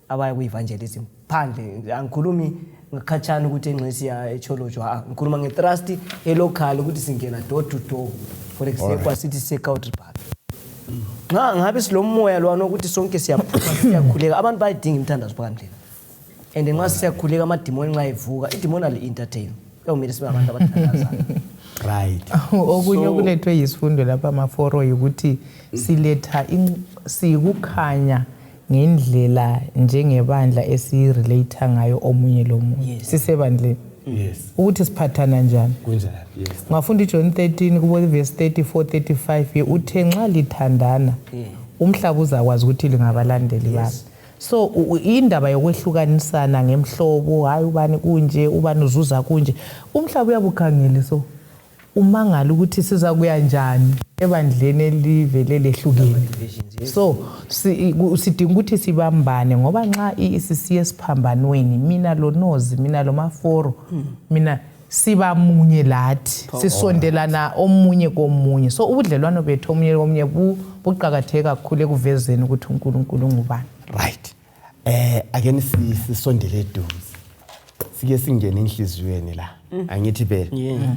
abaya kuevangelism phandle. Angikhulumi ngakhatshana ukuthi enxesi ya echolojwa, ngikhuluma ngetrust elocal ukuthi singena door to door for example sithi second park. Nxa ngabe silomoya lwana ukuthi sonke siyakhuleka abantu bayidinga imthandazo phandle. And nxa siyakhuleka amadimoni nxa evuka idimoni ali entertain kuyomele sibe abantu abathandazana. Right. Okunye okulethwe Isifundo lapha amaforo ukuthi siletha sikukhanya ngendlela njengebandla esirelate ngayo omunye lomunye. Sisebandle. Yes. Ukuthi siphathana njani? Kunjani? Yes. Ngafunda John 13 kubo verse 34-35 uthe nxa lithandana umhlaba uzakwazi ukuthi lingabalandeli bani. So indaba yokwehlukanisana ngemhlobo hayi ubani kunje ubani uzuza kunje umhlaba uyabukhangela so umangala ukuthi siza kuya njani ebandleni elivele lehlukile. So sidinga ukuthi sibambane ngoba nxa isisiye siphambanweni mina lo Nozi mina lo Maforo mina siba munye lathi sisondelana omunye komunye. So ubudlelwano bethu omunye komunye buqhakatheka kakhulu ekuvezeni ukuthi uNkulunkulu ngubani. Right. Again sisondele eduze. Sike singene enhliziyweni la. Angithi phela.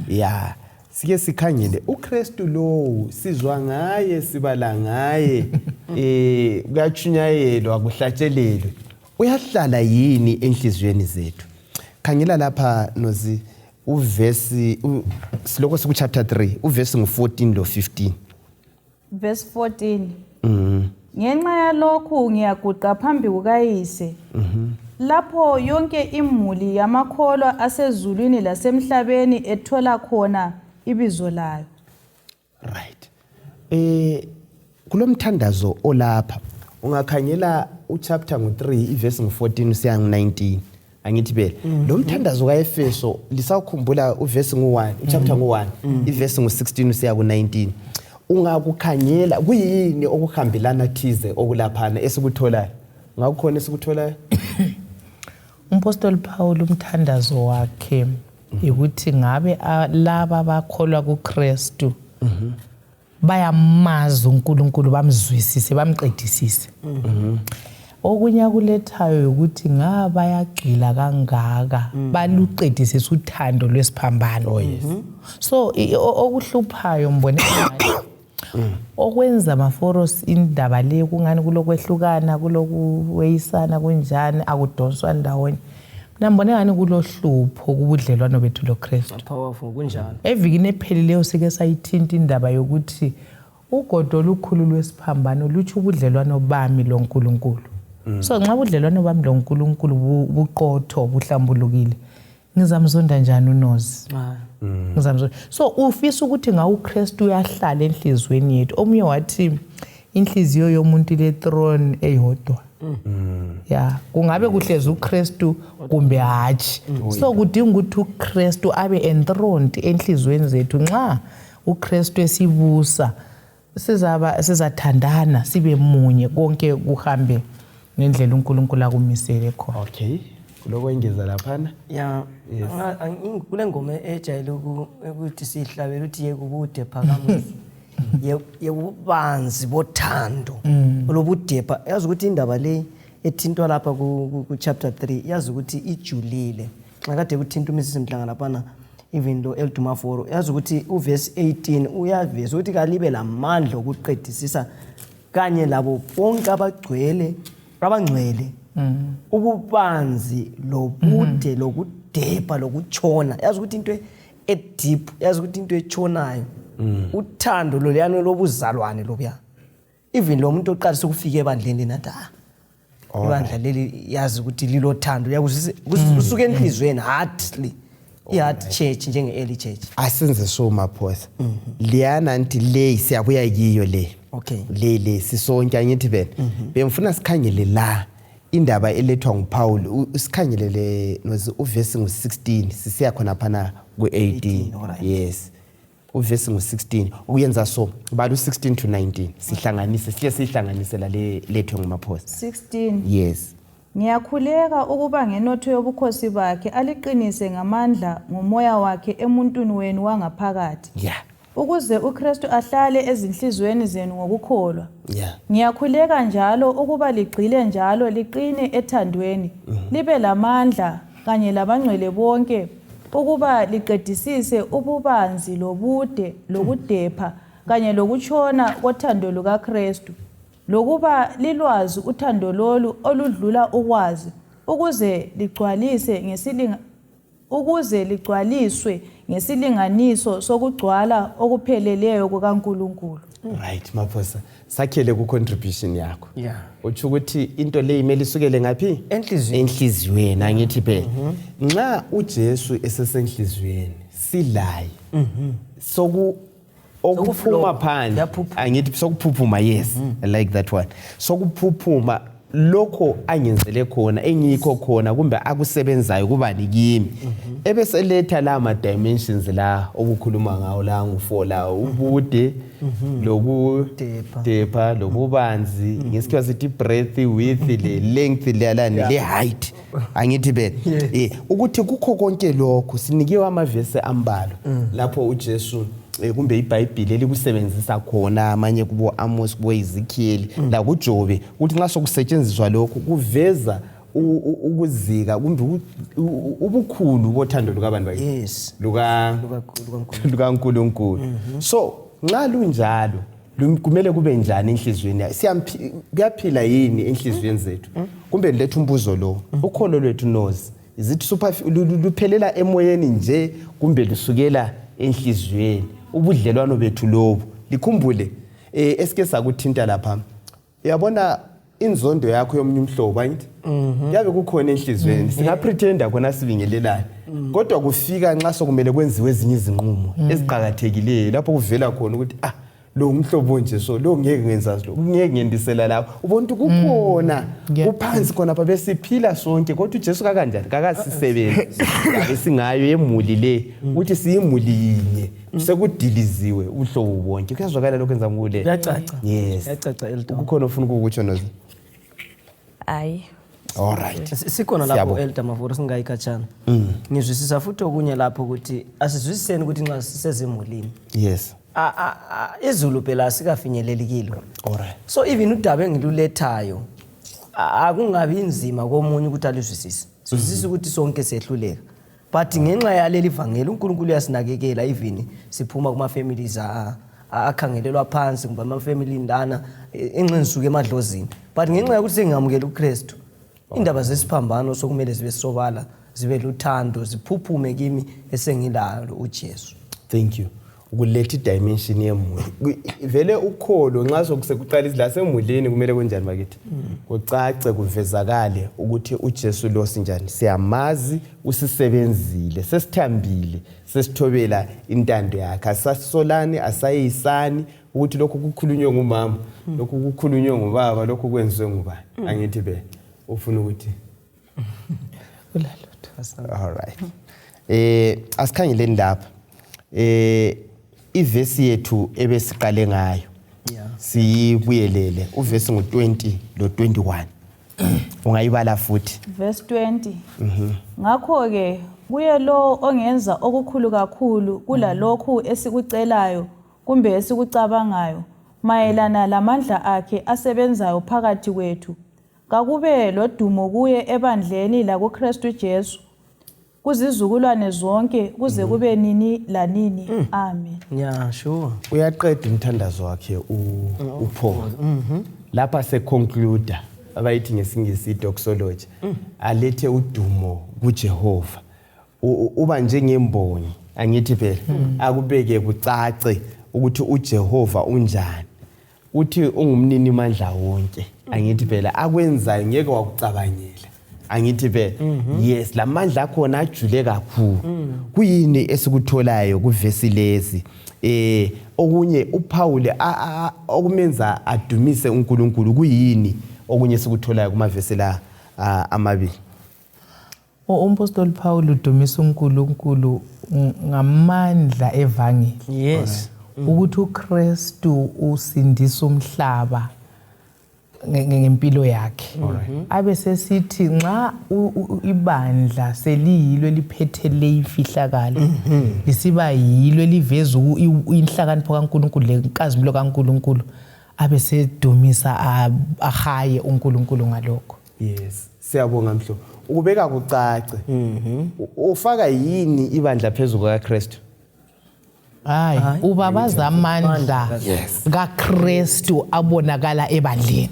Yeah. Sike sikhangele uKristu lo sizwa ngaye sibala ngaye kuyachunyayelwa kuhlatshelelwe. Uyahlala yini enhliziyweni zethu? Khangela lapha Nozi uvesi siloko siku chapter 3 uvesi ngo14 lo 15. Verse 14. Ngenxa yalokhu ngiyaguqa phambi kukayise. Lapho yonke imuli yamakholwa asezulwini lasemhlabeni ethola khona ibizo layo. Right. Kulomthandazo olapha ungakhangela uchapter ngo3 ivesi ngo14 usiya ngo19. Angithi phela lo mthandazo kaEfeso lisakhumbula uvesi ngo1 uchapter ngo1 ivesi ngo16 usiya ku19. Ungakukhanyela kuyini okuhambelana thize okulaphana esikutholayo? Ngakukhona esikutholayo? umpostoli Paul umthandazo wakhe ukuthi ngabe laba bakholwa kuKristu bayamazi uNkulunkulu, bamzwisise, bamqedisise. Okunye kulethayo ukuthi ngaba yagcila kangaka baluqedisisa uthando lwesiphambano. So okuhluphayo mbone okwenza maforos indaba le kungani kulokwehlukana, kulokuweyisana kunjani, akudonswa ndawonye. Nambone ngani kulohlupho kubudlelwano bethu loKristu. Powerful kunjalo. Evikini ephelileyo sike sayithinta indaba yokuthi ugodo olukhulu lwesiphambano lutsho ubudlelwano bami loNkulunkulu. So nxa ubudlelwano bami loNkulunkulu buqotho buhlambulukile, ngizamzonda njani uNozi? Ngizamzonda. So ufisa ukuthi ngawuKristu uyahlala enhlizweni yethu. Omunye wathi inhliziyo yomuntu le throne eyodwa. Yeah, kungabe kuhlezi uKristu kumbe hatshi. So kudinga ukuthi uKristu abe enthroned enhlizweni zethu. Nxa uKristu esibusa sizathandana sibe munye konke kuhambe ngendlela uNkulunkulu akumisele khona. Okay. Kulokwengeza laphana? Yeah. Kule ngoma ejayele ukuthi sihlabela uthi yekubude phakama. Yebubanzi bothando olobudepha. Yazi ukuthi indaba le ethintwa lapha ku chapter 3 yazi ukuthi ijulile. Xa kade kuthinta uMrs Mhlanga laphana even lo Elduma 4 yazi ukuthi uverse 18 uyaveza ukuthi kalibe lamandla okuqedisisa kanye labo bonke abangcwele ububanzi lobude lokudepha lokutshona. Yazi ukuthi into edeep, yazi ukuthi into echonayo uthando loliyano lobuzalwane lobuya. Even lo muntu oqalisa ukufika ebandleni nathi ibandla leli yazi ukuthi lilothando usuke enhlizweni heartly i-heart church njenge early church. Asenze so maphosa liyana nti le siyabuya kiyo le. Okay. Le sisonke angithi bena bengifuna sikhangele la indaba elethwa nguPaul usikhangelele nozi uverse ngo16 sisiya khona phana ku18. Yes. Uverse ngo16 ukuyenza so bala u16 to 19 sihlanganise sihlanganisela le lethwe ngumaphosta 16. Yes. Ngiyakhuleka ukuba ngenotho yobukhosi bakhe aliqinise ngamandla ngomoya wakhe emuntwini wenu wangaphakathi. Yeah. Ukuze uKristu ahlale ezinhlizweni zenu ngokukholwa. Yeah. Ngiyakhuleka njalo ukuba ligxile njalo liqine ethandweni libe lamandla kanye labangcwele bonke ukuba liqedisise ububanzi lobude lokudepha kanye lokutshona kothando lukaKristu lokuba lilwazi uthando lolu oludlula ukwazi ukuze ligcwaliswe ngesilinganiso sokugcwala okupheleleyo kukaNkulunkulu. Right maphosa sakhele ku contribution yakho. Yeah. Uthi ukuthi into le imeli isukele ngapi? Enhlizweni angithi phela. Nxa uJesu esesenhlizweni silaye. Okuphuma phandle angithi sokuphuphuma. Yes, I like that one. Sokuphuphuma lokho angenzele khona engikho khona kumbe akusebenzayo kubani kimi ebese letha la ma dimensions la okukhuluma ngawo la ngu4 la ubude lokudepha lobubanzi ngesikhathi sithi breadth width le length le height angithi bene ukuthi kukho konke lokho sinikiwe amavesi ambalwa lapho uJesu kumbe iBhayibheli elikusebenzisa khona amanye kubo Amos kubo Ezekiel la kuJobe ukuthi nxa sokusetshenziswa lokho kuveza ukuzika kumbe ubukhulu bothando lukabantu bakhe. Yes. lukaNkulunkulu. So nxa lunjalo kumele kube njani enhlizweni kuyaphila yini enhlizweni zethu kumbe lethu umbuzo lo ukholo lwethu Nozi izithi luphelela emoyeni nje kumbe lusukela enhlizweni ubudlelwano bethu lobo likhumbule esike sakuthinta lapha uyabona inzondo yakho yomunye umhlobo ayithi yabe kukhona enhlizweni singa pretenda khona sibingelelana kodwa kufika nxa sokumele kwenziwe ezinye izinqumo eziqhakathekileyo lapho kuvela khona ukuthi lo umhlobo nje so lo ngeke ngenza lo ngeke ngendisela lapho ubona kukhona kuphansi khona lapha besiphila sonke kodwa uJesu kanjani kakasisebenzi esingayo emuli le ukuthi siyimuli yinye sekudiliziwe uhlobo bonke kuyazwakala lokho enza ngule yacaca. Yes Yacaca Elduma ukukhona ufuna ukukutsho Nozi Hayi All right. Sikhona lapho Elder Mavoro singayikhatshana. Ngizwisisa futhi okunye lapho ukuthi asizwisiseni ukuthi nxa sisezimulini. Yes. Izulu phela sikafinyelelekile. All right. So even udaba engilulethayo akungabi inzima komunye ukuthi alizwisise. Sizwisisa ukuthi sonke sehluleka. But ngenxa yaleli ivangeli uNkulunkulu uyasinakekela even siphuma kuma families akhangelelwa phansi kumbe ama family ndana enqinisuke emadlozini. But ngenxa yokuthi sengamukela uKristu indaba zesiphambano sokumele zibe sobala zibe luthando ziphuphume kimi esengilalo uJesu. Thank you. Ukuletha dimension yemuli. Vele ukholo nxa sokusekuqala izila semulini kumele kwenjani bakithi? Kucace kuvezakale ukuthi uJesu lo sinjani. Siyamazi usisebenzile, sesithambile, sesithobela intando yakhe. Asasolani, asayisani ukuthi lokho kukhulunywe ngumama, lokho kukhulunywe ngubaba, lokho kwenziwe ngubani. Angithi be ufuna ukuthi all right. Asikhangeleni lapha. Ivesi yethu ebesiqale ngayo. Siyibuyelele uvesi ngo20 lo 21. Ungayibala futhi. Verse 20. Ngakho ke kuye lo ongenza okukhulu kakhulu kulalokhu esikucelayo kumbe esikucabangayo mayelana lamandla akhe asebenzayo phakathi kwethu. Kakube lodumo kuye ebandleni la kuKristu Jesu kuzizukulwane zonke kuze kube nini lanini. Amen. Yeah, sure. Uyaqeda umthandazo wakhe uPaul. Lapha se conclude abayithi ngesingisi doxology. Alethe udumo kuJehova. Uba njengembonyi angithi phela akubeke kucace ukuthi uJehova unjani. Uthi ungumnini mandla wonke angithi phela akwenzayo ngeke wakucabangela. Angithi phela yes lamandla akhona ajule kakhulu. Kuyini esikutholayo kuvesi lezi okunye uPaul okumenza adumise uNkulunkulu kuyini okunye esikutholayo kumavesi la amabili. Umpostoli Paul udumisa uNkulunkulu ngamandla evangeli. Yes. Ukuthi uKristu usindisa umhlaba ngempilo yakhe. Abe sesithi nxa ibandla seliyilo eliphethele imfihlakalo lisiba yilo eliveza inhlakanipho kaNkulunkulu lenkazimulo kaNkulunkulu abe sedumisa ahaye uNkulunkulu ngalokho. Yes. Siyabonga mhlo. Ukubeka kucace. Ufaka yini ibandla phezulu kaKristu? Hayi ubabaza amandla kaKristu abonakala ebandleni.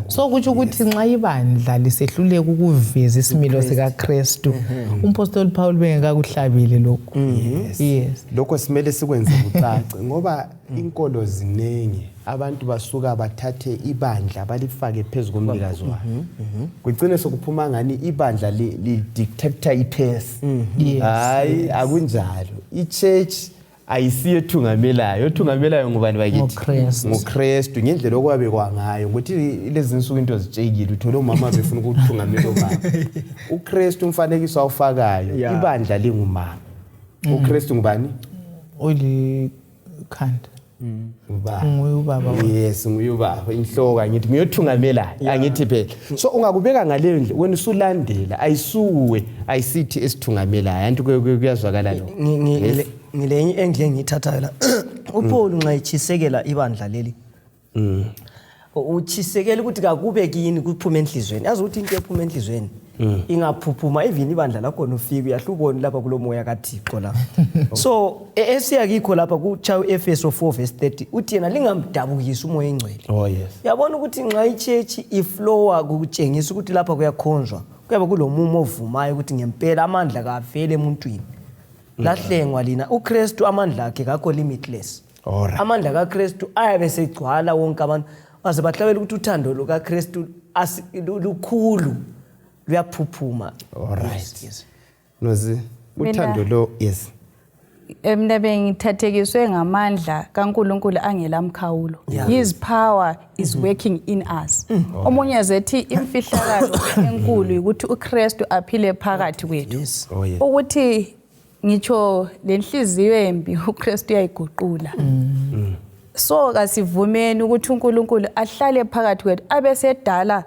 So kuthi ukuthi nxa ibandla lisehluleka ukuveza isimilo sikaKristu umpostoli Paul bengekakuhlabile lokho. Yes. Lokho simele sikwenze kucace ngoba inkolo zinenge abantu basuka bathathe ibandla balifake phezulu komnikazi wayo. Kugcine sokuphuma ngani ibandla li dictator ipace. Hayi akunjalo. iChurch ayisiye thungamelayo thungamelayo ngubani bakithi ngoKristu ngendlela okwabe kwangayo ukuthi lezi insuku into zitshekile uthola umama befuna ukuthungamela ubaba. uKristu umfanekiso awufakayo ibandla lingumama. uKristu ngubani? Olikhanda. Ubaba. Yes nguyubaba inhloka ngithi ngiyothungamela angithi phela. So ungakubeka ngaleyo ndlela wena usulandela ayisuwe ayisithi esithungamela anti kuyazwakala lo. Ngilenye engike ngithatha la uPaul nxa echisekela ibandla leli uchisekela ukuthi kakube kini kuphuma enhlizweni yazi ukuthi into ephuma enhlizweni ingaphuphuma even ibandla lakho nofika uyahlubona lapha kulomoya kaThixo la. So esiyakikho lapha kuChawu Efeso 4:30 uthi yena lingamdabukisi umoya engcwele. Oh yes. Yabona ukuthi nxa iChurch iflowa kutshengisa ukuthi lapha kuyakhonjwa kuyaba kulomumo ovumayo ukuthi ngempela amandla kavele emuntwini. Lahlengwa lina uKristu amandla akhe kakho limitless. Amandla kaKristu ayabe segcwala wonke abantu baze bahlabela ukuthi uthando lukaKristu lukhulu luyaphuphuma. Alright. Yes. Nozi uthando lo yes. Mina bengithathekiswe ngamandla kaNkulunkulu angelamkhawulo. His power is working in us. Omunye zethi imfihlakalo enkulu ukuthi uKristu aphile phakathi kwethu. Ukuthi ngitsho lenhliziyo embi uKristu uyayiguqula. So kasivumeni ukuthi uNkulunkulu ahlale phakathi kwethu abesedala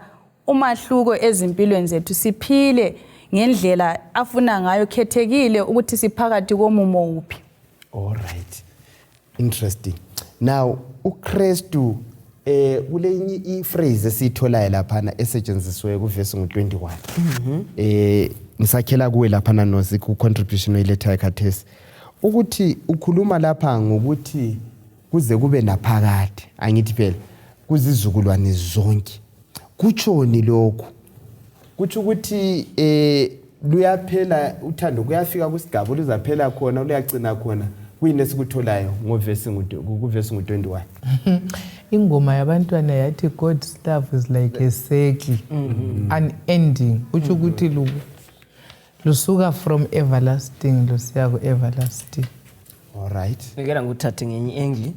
umahluko ezimpilweni zethu, siphile ngendlela afuna ngayo, khethekile ukuthi siphakathi komumo uphi. All right. Interesting. Now, uKristu kule phrase esitholayo laphana esetshenziswe kuverse ngo-21. Ngisakhela kuwe laphana nozi ku contribution oyiletha ekhathesi. Ukuthi ukhuluma lapha ngokuthi kuze kube naphakade, angithi phela kuzizukulwane zonke. Kutshoni lokho? Kuthi ukuthi luyaphela uthando kuyafika kusigaba luzaphela khona luyagcina khona kuyini esikutholayo kuverse ngo-21. Ingoma yabantwana yathi God's love is like a circle, unending. Utsho ukuthi lusuka from everlasting lusiya ku-everlasting. All right. Ngikela nguthathe ngenye engle.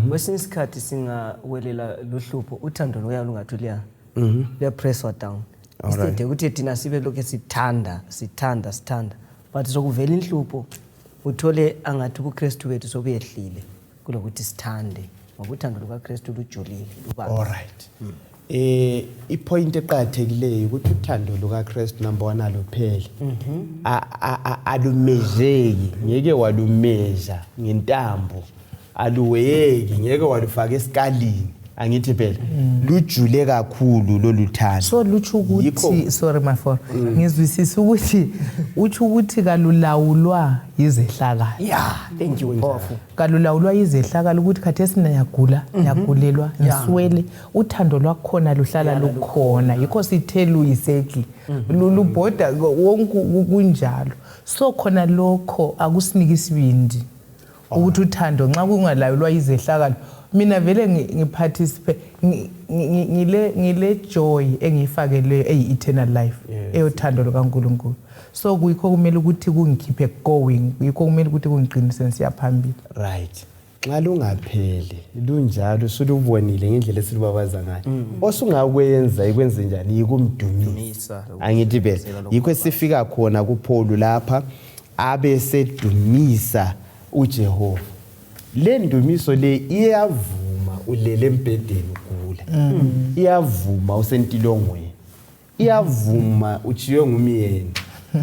Kwesinye isikhathi singawelela luhlupho uthando loya lungathi luya press down. Instead ukuthi thina sibe lokho sithanda but sokuvela inhlupho uthole angathi uKristu wethu sokuyehlile kulokuthi sithande ngoba uthando lukaKristu lujulile lubanzi. All right. Ipoint eqhathekileyo ukuthi uthando lukaKristu number 1 aluphele. Alumezeki, ngeke walumeasure ngentambo. Aluweyeki, ngeke walufaka esikalini. Angithi phela lujule kakhulu lolu thando. So lutsho ukuthi sorry my phone. Ngizwisisa ukuthi utsho ukuthi kalulawulwa izehlakalo. Yeah, thank you powerful. Kalulawulwa izehlakalo ukuthi khathesi niyagula, niyagulelwa, ngiswele, uthando lwakhona luhlala lukhona. Yikho sithela uyiseki. Lulubhoda wonke kunjalo. So khona lokho akusiniki isibindi. Ukuthi uthando nxa kungalawulwa izehlakalo mina vele ngiparticipate ngile joy engiyifakeleyo eyi-eternal life eyothando lukaNkulunkulu. So kuyikho kumele ukuthi kungikhiphe going, yikho kumele ukuthi kungiqinise nsiyaphambili. Right. Nxa lungapheli lunjalo sulubonile ngendlela esilubabaza ngayo. Osungakwenza ikwenze njani yikumdumisa. Angithi phela yikho esifika khona kuPaul lapha abe sedumisa uJehova. Le ndumiso le iyavuma ulele embedeni ugula. Iyavuma usentilongweni. Iyavuma uchiwe ngumyeni.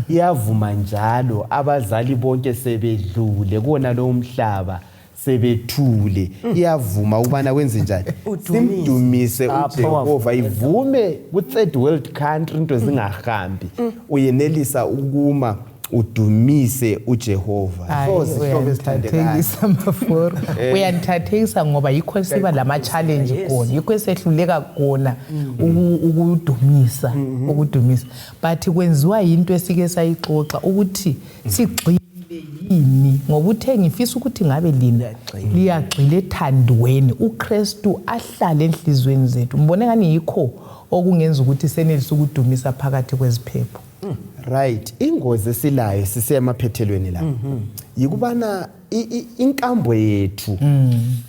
Iyavuma njalo abazali bonke sebedlule kona lo umhlaba sebethule. Iyavuma ubana wenze njani? Simdumise uJehova, ivume ku third world country into zingahambi. Uyenelisa ukuma udumise uJehova. Uyanthathekisa ngoba yikho siba lama challenge khona, yikho esehluleka khona ukudumisa. But kwenziwa into esike sayixoxa ukuthi sigxile yini ngoba uthe ngifisa ukuthi ngabe lina liyagxila ethandweni uKristu ahlale enhlizweni zethu. Mbone ngani yikho okungenza ukuthi senelise ukudumisa phakathi kweziphepho. Right. Ingozi esilayo sisiya emaphethelweni la. Yikubana inkambo yethu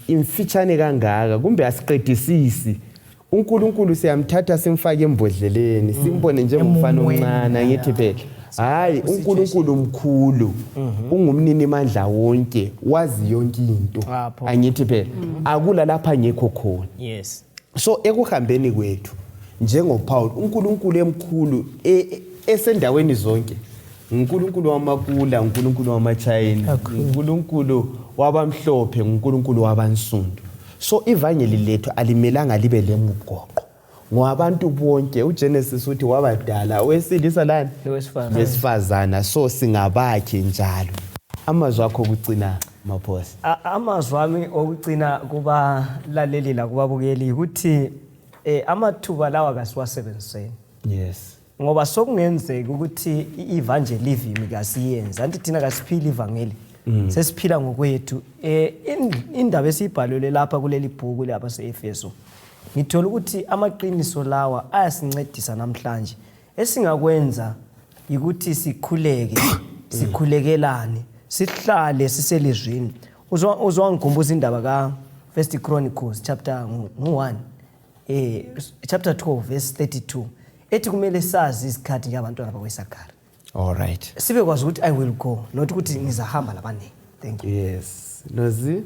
imfitshane kangaka kumbe asiqedisisi. uNkulunkulu siyamthatha simfake embodleleni simbone njengomfana omncane ngithi phela. Hayi uNkulunkulu mkhulu. Ungumnini mandla wonke, wazi yonke into. Angithi phela. Akula lapha ngekho khona. Yes. So ekuhambeni kwethu njengoPaul uNkulunkulu emkhulu esendaweni zonke. uNkulunkulu wamakula, uNkulunkulu wamachayina, uNkulunkulu wabamhlophe, uNkulunkulu wabansundu. So ivangeli lethu alimelanga libe lemugoqo. Ngoabantu bonke uGenesis uthi wabadala owesilisa lana wesifazana, so singabakhe njalo. Amazwi akho okucina maphosi. Amazwi ami okucina kuba laleli la kubabukeli ukuthi amathuba lawa kasiwasebenziseni. Yes. Ngoba sokungenzeka ukuthi i-evangelism kasiyenza anti thina kasiphila ivangeli. Sesiphila ngokwethu. Indaba esibhalwe lapha kuleli bhuku lapha seEfeso. Ngithola ukuthi amaqiniso lawa ayasincedisa namhlanje. Esingakwenza ukuthi sikhuleke, sikhulekelane, sihlale siselizwini. Uzwangikhumbuza indaba ka First Chronicles chapter 1 chapter 12 verse 32. Ethi kumele sazi isikhathi njengabantwana bakweSakhara. All right. Sibe kwazi ukuthi I will go, not ukuthi ngizahamba labanini. Thank you. Yes. Nozi?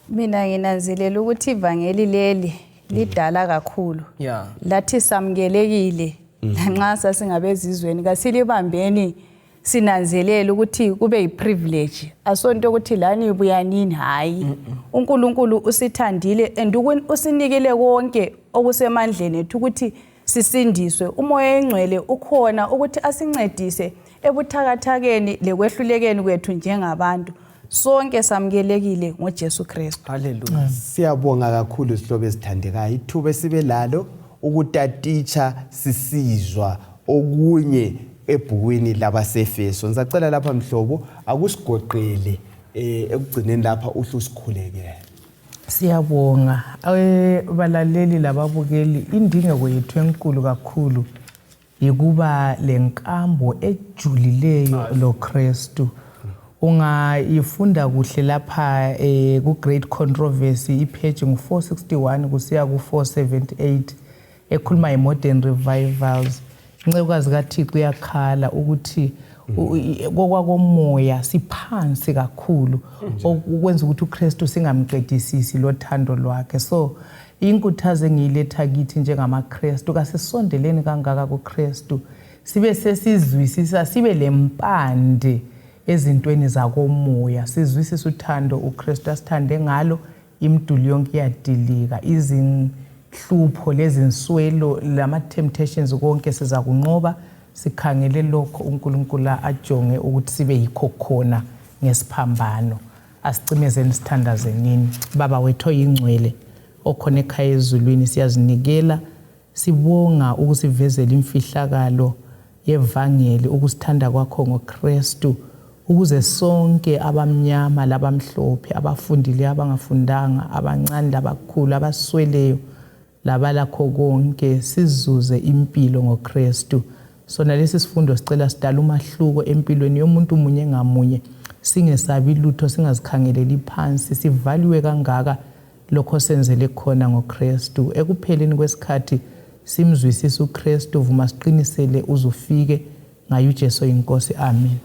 Mina nginanzelela ukuthi ivangeli leli lidala kakhulu. Yeah. Lathi samkelekile lanxa sasingabezizweni kasilibambeni sinanzelela ukuthi kube yiprivilege. Asonto ukuthi lani buyanini hayi. uNkulunkulu usithandile and usinikele konke okusemandleni ethu ukuthi sisindiswe. Umoya engcwele ukhona ukuthi asincedise ebuthakathakeni lekwehlulekeni kwethu njengabantu. Sonke samkelekile ngoJesu Kristu. Hallelujah. Siyabonga kakhulu sihlobo esithandekayo. Ithuba sibe lalo ukutaticha sisizwa okunye ebhukwini labaseFeso. Ngisacela lapha mhlobo akusigoqele ekugcineni lapha uhlu sikhulekele. Siyabonga balaleli lababukeli, indingeko yethu enkulu kakhulu yikuba lenkambo ejulileyo loKristu. Ungayifunda kuhle lapha ku Great Controversy ipage ngu461 kusiya ku478 ekhuluma ngemodern revivals. Incekukazi kaThixo iyakhala ukuthi kokwakomoya siphansi kakhulu ukwenza ukuthi uKristu singamqedisisi lo thando lwakhe. So inkuthazo engiyiletha kithi njengamaKristu kasisondeleni kangaka kuKristu sibe sesizwisisa sibe lempande ezintweni zakomoya sizwisisa uthando uKristu asithande ngalo imiduli yonke iyadilika izinhlupho lezinswelo lama temptations konke siza kunqoba sikhangele lokho uNkulunkulu ajonge ukuthi sibe yikho khona ngesiphambano. Asicimezeni sithandazenini. Baba wethu oyingcwele okhona ekhaya ezulwini siyazinikela sibonga ukusivezela imfihlakalo yevangeli ukusithanda kwakho ngoKristu ukuze sonke abamnyama labamhlophe abafundile abangafundanga abancane labakhulu abasweleyo labalakho konke sizuze impilo ngoKristu. Sona lesi sifundo sicela sidala umahluko empilweni yomuntu munye ngamunye singesabi lutho singazikhangeleli phansi sivaliwe kangaka lokho senzele khona ngoKristu. Ekupheleni kwesikhathi simzwisisa uKristu vuma siqinisele uzufike ngayo uJesu inkosi. Amen.